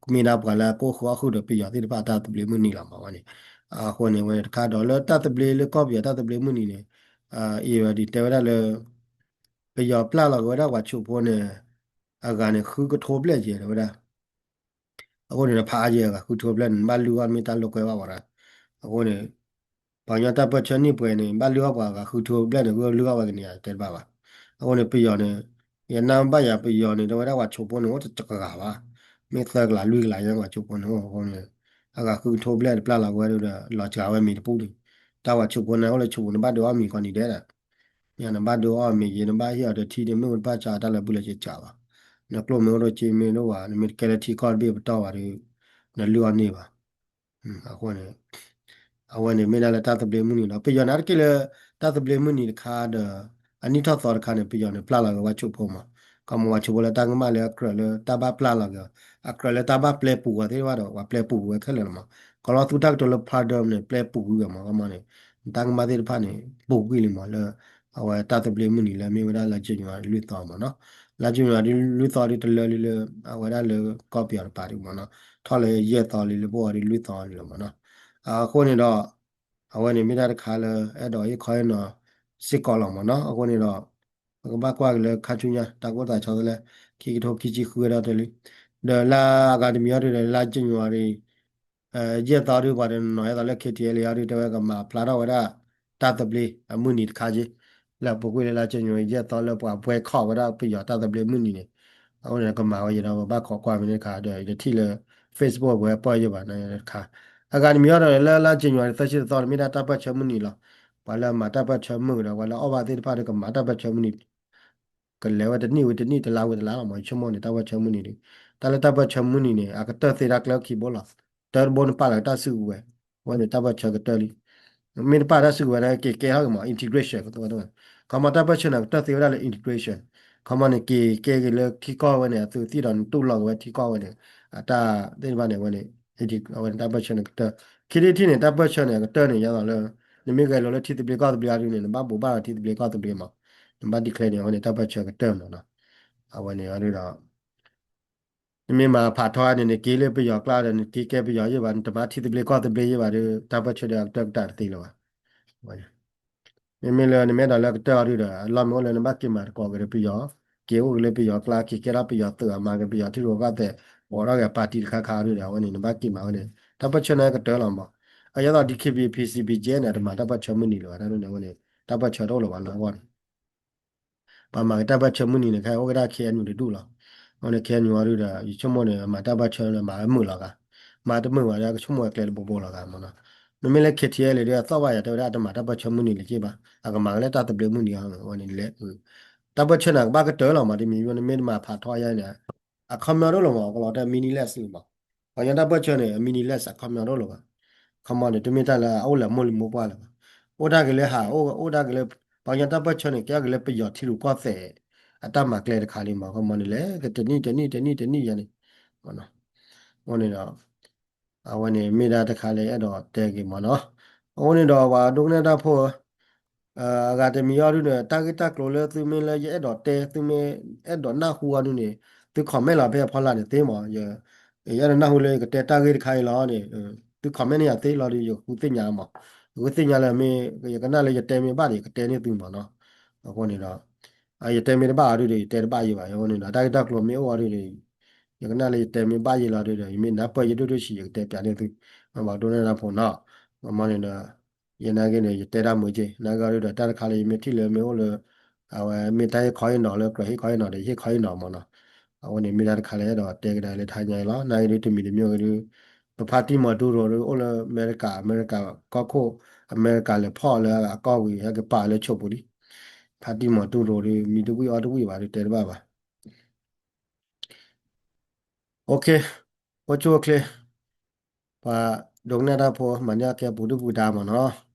းမ့ၢ်ဒၣ်ပှၤလၢအကအိၣ်ဃုာ်အီၣ်ဃုာ်ဒီးပယီၤသ့ၣ်တဖၣ်အတၢ်သဘျ့မုၢ်နံၤလီၤမး. အဝဲန့ၣ် အဃိန့ၣ် ဝဲတခါဒီးလၢတၢ်သဘျ့လၢကီၢ်ပယီၤတၢ်သဘျ့မုၢ်နံၤန့ၣ် အံၤဝဲဒ်တဲဝဲဒၣ်လၢ ပယီၤပျၢ်လီၤက့ၤဝဲဒၣ်ပှၤဆူးဖိန့ၣ် အဂၤန့ၣ် ဃုကထိဘျဲၣ်ယဲၢ်တဲဝဲဒၣ်. အဃိန့ၣ် ဖးအါယဲၢ်အဂၤဃုကထိဘျဲၣ်န့ၣ် ဘၣ်လုၢ်အီၣ်မ့ၢ်တၢ်လိာ်ကွဲဘၣ်ဝဲဒၣ်. အဃိန့ၣ် ပှၤကညီတၢ်ပၢၢ်ဆၢန့ၢ်ပှဲၤန့ၣ် ဘၣ်လုၢ်အီၣ်ပှၤဂၤဃုထူဘျဲၣ်န့ၣ် ဂုၢ်လုၢ်အီၣ်ဝဲကန့ၢ်ဧါ တဲတဘၣ်ဘၣ်. အဃိန့ၣ် ပယီၤန့ၣ် ယနၢ်ဘၣ်ယၤပယီၤန့ၣ် တဲဝဲဒၣ်ပှၤဆိးဖိန့ၣ် အိၣ်တကဂၤဘၣ်, မ့ၢ်သၢကလးလွံၢ်ကလးညါ ပှၤဆိးဖိန့ၣ်အိၣ်အဃိန့ၣ် အဂၤဃုထူဘျဲၣ်တပျၢ်လီၤကဝဲဒၣ်ဒီး လီၤစှၤဝဲမ့ၤတပူၤန့ၣ်, တၢ်ပှၤဆိးဖိန့ၣ် အိၣ်လၢဆိးဖိန့ၣ် ဘၣ်ဒုးအီၣ်မ့ၤကိးနံၤဒဲးဒၣ် ယနဘၣ်ဒုးအီၣ်မ့ၤ ယနဘၣ်ဟ့ၣ်အီၤတထံၣ်ဒ်မ့ၢ်အိၣ်တဘၣ်စးတၢ်လၢပုၢ်လၢစ့စးဘၣ်, နကျိၣ်မ့ၢ်အိၣ်ဒိၣ်စ့မ့ၢ်ဒိၣ်ဝဲ နမ့ၢ်တကဲလၢထံကီၢ်တဘ့ၣ်ပတီၢ်ဝဲဒီး နလုၢ်အီၣ်န့ၢ်ဘၣ်. အဃိန့ၣ် အဝဲန့ၣ်မ့ၢ်ဒၣ်လၢတၢ်သဘျ့မုၢ်နံၤလီၤ. ပယီၤန့ၣ် အါတက့ၢ်လၢ တၢ်သဘျ့မုၢ်နံၤတခါဒီး အနံၣ်ထီၣ်သီတခါန့ၣ် ပယီၤန့ၣ် ပျၢ်လီၤက့ၤဝဲဆိးဖိမး, ခီမီဝဲဆိးဖိလၢတၢ်ကမၣ်လၢအကြၢးလၢတၢ်ဘၣ်ပျၢ်လီၤက့ၤအီၤ, အကြၢးလၢတၢ်ဘၣ်ပျဲပူၤဝဲသ့ၣ်တဖၣ်ဒီး ပှၤပျဲပူၤဝဲခဲလၢာ်လီၤမး. ကီလီၤသူတၢ်ကတိၤလၢ pardon န့ၣ် ပျဲပူၤကွံာ်ဝဲမး ခီမီန့ၣ် တၢ်ကမၣ်သ့ၣ်တဖၣ်န့ၣ် ပူၤကွံာ်လံမးလၢ အဝဲတၢ်သဘျ့မုၢ်နံၤလၢမ့ၢ်ဝဲဒၣ်လါ January လွံၢ်သီမးနီၤ, လါ January လွံၢ်သီဒ်တလၢလံလၢ အဝဲဒၣ်လၢကီၢ်ပယီၤတပၤဒ်မးနီၤ, ထီၣ်လၢယဲၢ်သီလံလၢပအိၣ်ဝဲဒ်လွံၢ်သီလံလီၤမးနီၤ. အဃိန့ၣ်ဒီး အဝဲန့ၣ်မ့ၢ်တၢ်တခါလၢ အဲၣ်ဒိးဟ့ၣ်ခီဟ့ၣ်နီၤစ့ၢ်ကီးလီၤမးနီၤ. အဃိန့ၣ်ဒီး ပကဘၣ်ကွၢ်က့ၤလၢခါဆူညါ တၢ်ကအိၣ်သးဆီတလဲ ခံကထိခံဆံဃုဝဲဒၣ်တလံ, ဒီးလၢအဂၤတမံၤအီၤဒုဒီး လါ January ယဲၢ်သီဒု ပှၤတနီၤနီၤ ယဲၢ်သီလၢ K T L A အီၤဒု တဲဝဲကမၤဖျါထီၣ်ဝဲဒၣ် တၢ်သဘျ့အမုၢ်နံၤတခါက့, လၢအပူၤကွံာ်လၢလါ January ယဲၢ်သီလၢပှၤ boycott ဝဲဒၣ်ပယီၤတၢ်သဘျ့မုၢ်နံၤန့ၣ်, အဃိန့ၣ်ကမၤဝဲယဒီး ပဘၣ်ခိးကွၢ်မ့ၢ်န့ၣ်တခါဒီး ယတထံၣ်လၢ Facebook ပဝဲပၢၢ်ယဘၣ်န့ၣ်တခါ, အဂၤတမံၤအီၤဒီး လၢလါ January သၢဆံတသီန့ၣ် မ့ၢ်ဒၣ်တၢ်ပၢၢ်ဆၢမုၢ်နံၤလီၤ. ပှၤလၢအမၤတၢ်ပၢၢ်ဆၢမုၢ်ဒီး ပှၤလၢအအီၣ်ဘၣ်သ့ၣ်တဖၣ်ဒီးကမၤတၢ်ပၢၢ်ဆၢမုၢ်နံၤ ကလဲၤဝဲတနံၣ်ဝံၤတနံၣ် တလါဝံၤတလါလီၤမး ယဆိကမိၣ်န့ၣ် တၢ်ပၢၢ်ဆၢမုၢ်နံၤဒီး, တၢ်လၢတၢ်ပၢၢ်ဆၢမုၢ်နံၤန့ၣ် အကတၢၢ်သ့တၢ်ကျၢၢ်ခံဘိလီၤ. တၢတဘိန့ၣ်ပာ်လီၤတၢ်စုကဝဲၤ, အဝဲန့ၣ်တၢ်ပၢၢ်ဆၢကတၢၢ်လံ. မ့ၢ်တပာ်တၢ်စုကဝဲၤန့ၣ် က့ၤကဲထီၣ်က့ၤမး integration ကသဝဲတဝဲ, ခီမီတၢ်ပၢၢ်ဆၢန့ၣ် ကတၢၢ်သ့ဝဲဒၣ်လၢ integration, ခီမီန့ၣ် က့ၤကဲက့ၤလၢထံကီၢ်ဝဲန့ၣ် အသုးသံၣ်ဒီးနတူၢ်လိာ်က့ၤဝဲထံကီၢ်ဝဲန့ၣ်, အတၢ်သ့ၣ်တဖၣ်န့ၣ် အဝဲန့ၣ် အဝဲန့ၣ်တၢ်ပၢၢ်ဆၢန့ၣ်ကတၢၢ်, ခံထံၣ်တထံၣ်န့ၣ် တၢ်ပၢၢ်ဆၢန့ၣ် အကတၢၢ်န့ၣ် ယသိးလၢ နမ့ၢ်ဂဲၤလိာ်လၢထံသဘျ့ကီၢ်သဘျ့အီၤဒုန့ၣ် နဘၣ်ဘိးဘၣ်ဒီးထံသဘျ့ကီၢ်သဘျ့မး, နဘၣ် declare န့ၣ် အဝဲန့ၣ်တၢ်ပၢၢ်ဆၢကတၢၢ်မးနီၤ, အဝဲန့ၣ်အီၤဒုဒီး နမ့ၢ်မၤဖးထီန့ၣ် နက့ၤလၢပယီၤကျါဒီး နတ့ကဲပယီၤယ့ၢ်ဘၣ် နတမၤထံသဘျ့ကီၢ်သဘျ့ယ့ၢ်ဘၣ်ဒီး တၢ်ပၢၢ်ဆၢဒီးအကတၢၢ်ကတၢၢ်တသ့လၢၤဘၣ်. မ့မ့ၢ်လၢနမ့ၢ်အဲၣ်ဒိးလၢကတၢၢ်အီၤဒုဒီး အလီၢ်မ့ၢ်အိၣ်လၢနဘၣ်က့ၤမၤသကိးက့ၤဒီးပယီၤ, က့ၤအိၣ်က့ၤလၢပယီၤကျါ က့ၤကဲထီၣ်ပယီၤသုးအမၤက့ၤပယီၤထံရူၢ်ကီၢ်သဲး, အိးထီၣ်က့ၤအပၣ်တံၣ်တခါခါဒုဒီး အဝဲန့ၣ် နဘၣ်က့ၤမၤဝဲန့ၣ် တၢ်ပၢၢ်ဆၢန့ၣ်ကတၢၢ်လီၤမး. အယဲသိး D K B P C B J န့ၣ် တမၤတၢ်ပၢၢ်ဆၢမုၢ်နံၤလၢၤဘၣ် တၢ်ဒ်န့ၣ်ဝဲန့ၣ် တၢ်ပၢၢ်ဆၢတအိၣ်လၢၤဘၣ်လၢအဂီၢ်န့ၣ် ပှၤမၤက့ၤတၢ်ပၢၢ်ဆၢမုၢ်နံၤန့ၣ် ခဲအံၤအိၣ်က့ၤဒၣ် K N U တဒူၣ်လီၤ. အဃိန့ၣ် K N U အီၤဒုဒီး ယဆိကမိၣ်န့ၣ် မၤတၢ်ပၢၢ်ဆၢလၢမၤအမုာ်လီၤဂာ်, မၤတမုာ်ဘၣ်ဒီး ကဆိကမိၣ်ဝဲကျဲတဘိဘိလီၤဂာ်မးနီၤ. မ့မ့ၢ်လၢ K T L A ဒု အသီၣ်ဘၣ်ယၤတဲဝဲဒၣ် အတမၤတၢ်ပၢၢ်ဆၢမုၢ်နံၤလၢၤက့ဘၣ်, အကမၤက့ၤလၢတၢ်သဘျ့မုၢ်နံၤအီၤ အဝဲန့ၣ်လဲၣ်. တၢ်ပၢၢ်ဆၢန့ၣ် ကဘၣ်ကတၢၢ်လီၤမး တမံၤမံၤ နမ့ၢ်တမၤဖးထီယါန့ၣ် အခီပညီတအိၣ်လၢၤမး ကလီၤတဲ meaningless လံမး. ပှၤကညီတၢ်ပၢၢ်ဆၢန့ၣ် meaningless အခီပညီတအိၣ်လၢၤဘၣ်. ခီမီန့ၣ် တမ့ၢ်တၢ်လၢအအိၣ်လၢအမိၢ်လံၤ မိၢ်ပှၢ်လၢၤဘၣ်. အိၣ်ဒၣ်က့ၤလၢဟး အိၣ်ဒၣ်က့ၤလၢ ပှၤကညီတၢ်ပၢၢ်ဆၢန့ၣ် ကဲထီၣ်က့ၤလၢပယီၤထံရူၢ်ကီၢ်သဲး အတၢ်မၤကျဲတခါလံမး. ခီမီန့ၣ်လဲၣ် ကတနံၣ်တနံၣ်တနံၣ်တနံၣ်ယါန့ၣ် အဃိန့ၣ်ဒီး အဝဲန့ၣ်မ့ၢ်ဒၣ်တခါလၢအဲၣ်ဒိးတဲက့ၤမးနီၤ. အဃိန့ၣ်ဒီး ပှၤဒိကနၣ်တၢ်ဖိ အဂၤတမံၤအီၤဒုဒီး တၢ်ဂ့ၢ်တၢ်ကျိၤလၢသုမ့ၢ်လၢယအဲၣ်ဒိးတဲ သုမ့ၢ်အဲၣ်ဒိးနၢ်ဟူအီၤဒုန့ၣ် သု comment လီၤဖဲအဖီလာ်န့ၣ်သ့မး. ယအဲၣ်ဒိးနၢ်ဟူလၢယကတဲတၢ်ဂ့ၢ်တခါအံၤလီၤန့ၣ် သု comment န့ၢ်ယၤသ့လီၤဒု ယဃုသ့ၣ်ညါမး. ယဃုသ့ၣ်ညါလၢမ့ၢ် ယကနၣ်လၢယတဲမ့ၢ်ဘၣ်ဒီး ယကတဲန့ၢ်သုမးနီၤ. အဃိန့ၣ်ဒီး ယတဲမ့ၢ်တဘၣ်အီၤဒုဒီး ယတဲတဘၣ်ယံၤဘၣ်. အဃိန့ၣ်ဒီး တၢ်ဂ့ၢ်တၢ်ကျိၤမ့ၢ်အိၣ်အီၤဒုဒီး ယကနၣ်လၢယတဲမ့ၢ်ဘၣ်ယံၤလီၤဒုဒီး ယမ့ၢ်နၢ်ပၢၢ်ယဒိၣ်ဒိၣ်ဆံး ယကတဲပၠးန့ၢ်သု ပှၤဒိကနၣ်တၢ်ဖိနီၤ. မ့ၢ်န့ၣ်ဒီး ယနာ်က့န့ၣ် ယတဲတၢ်မုာ်က့ နာ်က့အီၤဒုဒီး တၢ်တခါလၢယမ့ၢ်ထံၣ်လၢမ့ၢ်အိၣ်လၢ အဝဲမ့ၢ်တၢ်ဟ့ၣ်ခီဟ့ၣ်နီၤလၢကြၢးဟ့ၣ်ခီဟ့ၣ်နီၤဒီး ယဟ့ၣ်ခီဟ့ၣ်နီၤမးနီၤ. အဝဲန့ၣ်မ့ၢ်တၢ်တခါလၢအဲၣ်ဒိးတဲကဒါလၢထါညါအံၤလီၤ. နာ်က့ဒုတမံၤတမံၤဂ့ၤဒု ပဖါတံၢ်မီၤတူၢ်ရိၤဒု အိၣ်လၢအမဲရကၤ အမဲရကၤကီၢ်ခိၣ် အမဲရကၤလဲၤဖီၣ်လၢအကီၢ်ဝံၤ ဟဲက့ၤပာ်လၢဆိးပူၤလံ. ဖါတံၢ်မီၤတူၢ်ရိၤဒု မံတဝံၣ်အီၣ်တဝံၣ်ဘၣ်ဒု တဲတဘၣ်ဘၣ်. အိၣ်ဆိၣ်အိၣ်ချ့ ပှၤဒိကနၣ်တၢ်ဖိ မၤန့ၢ်အကဲပူၤဒုၣ်ပူၤဒါမးနီၤ.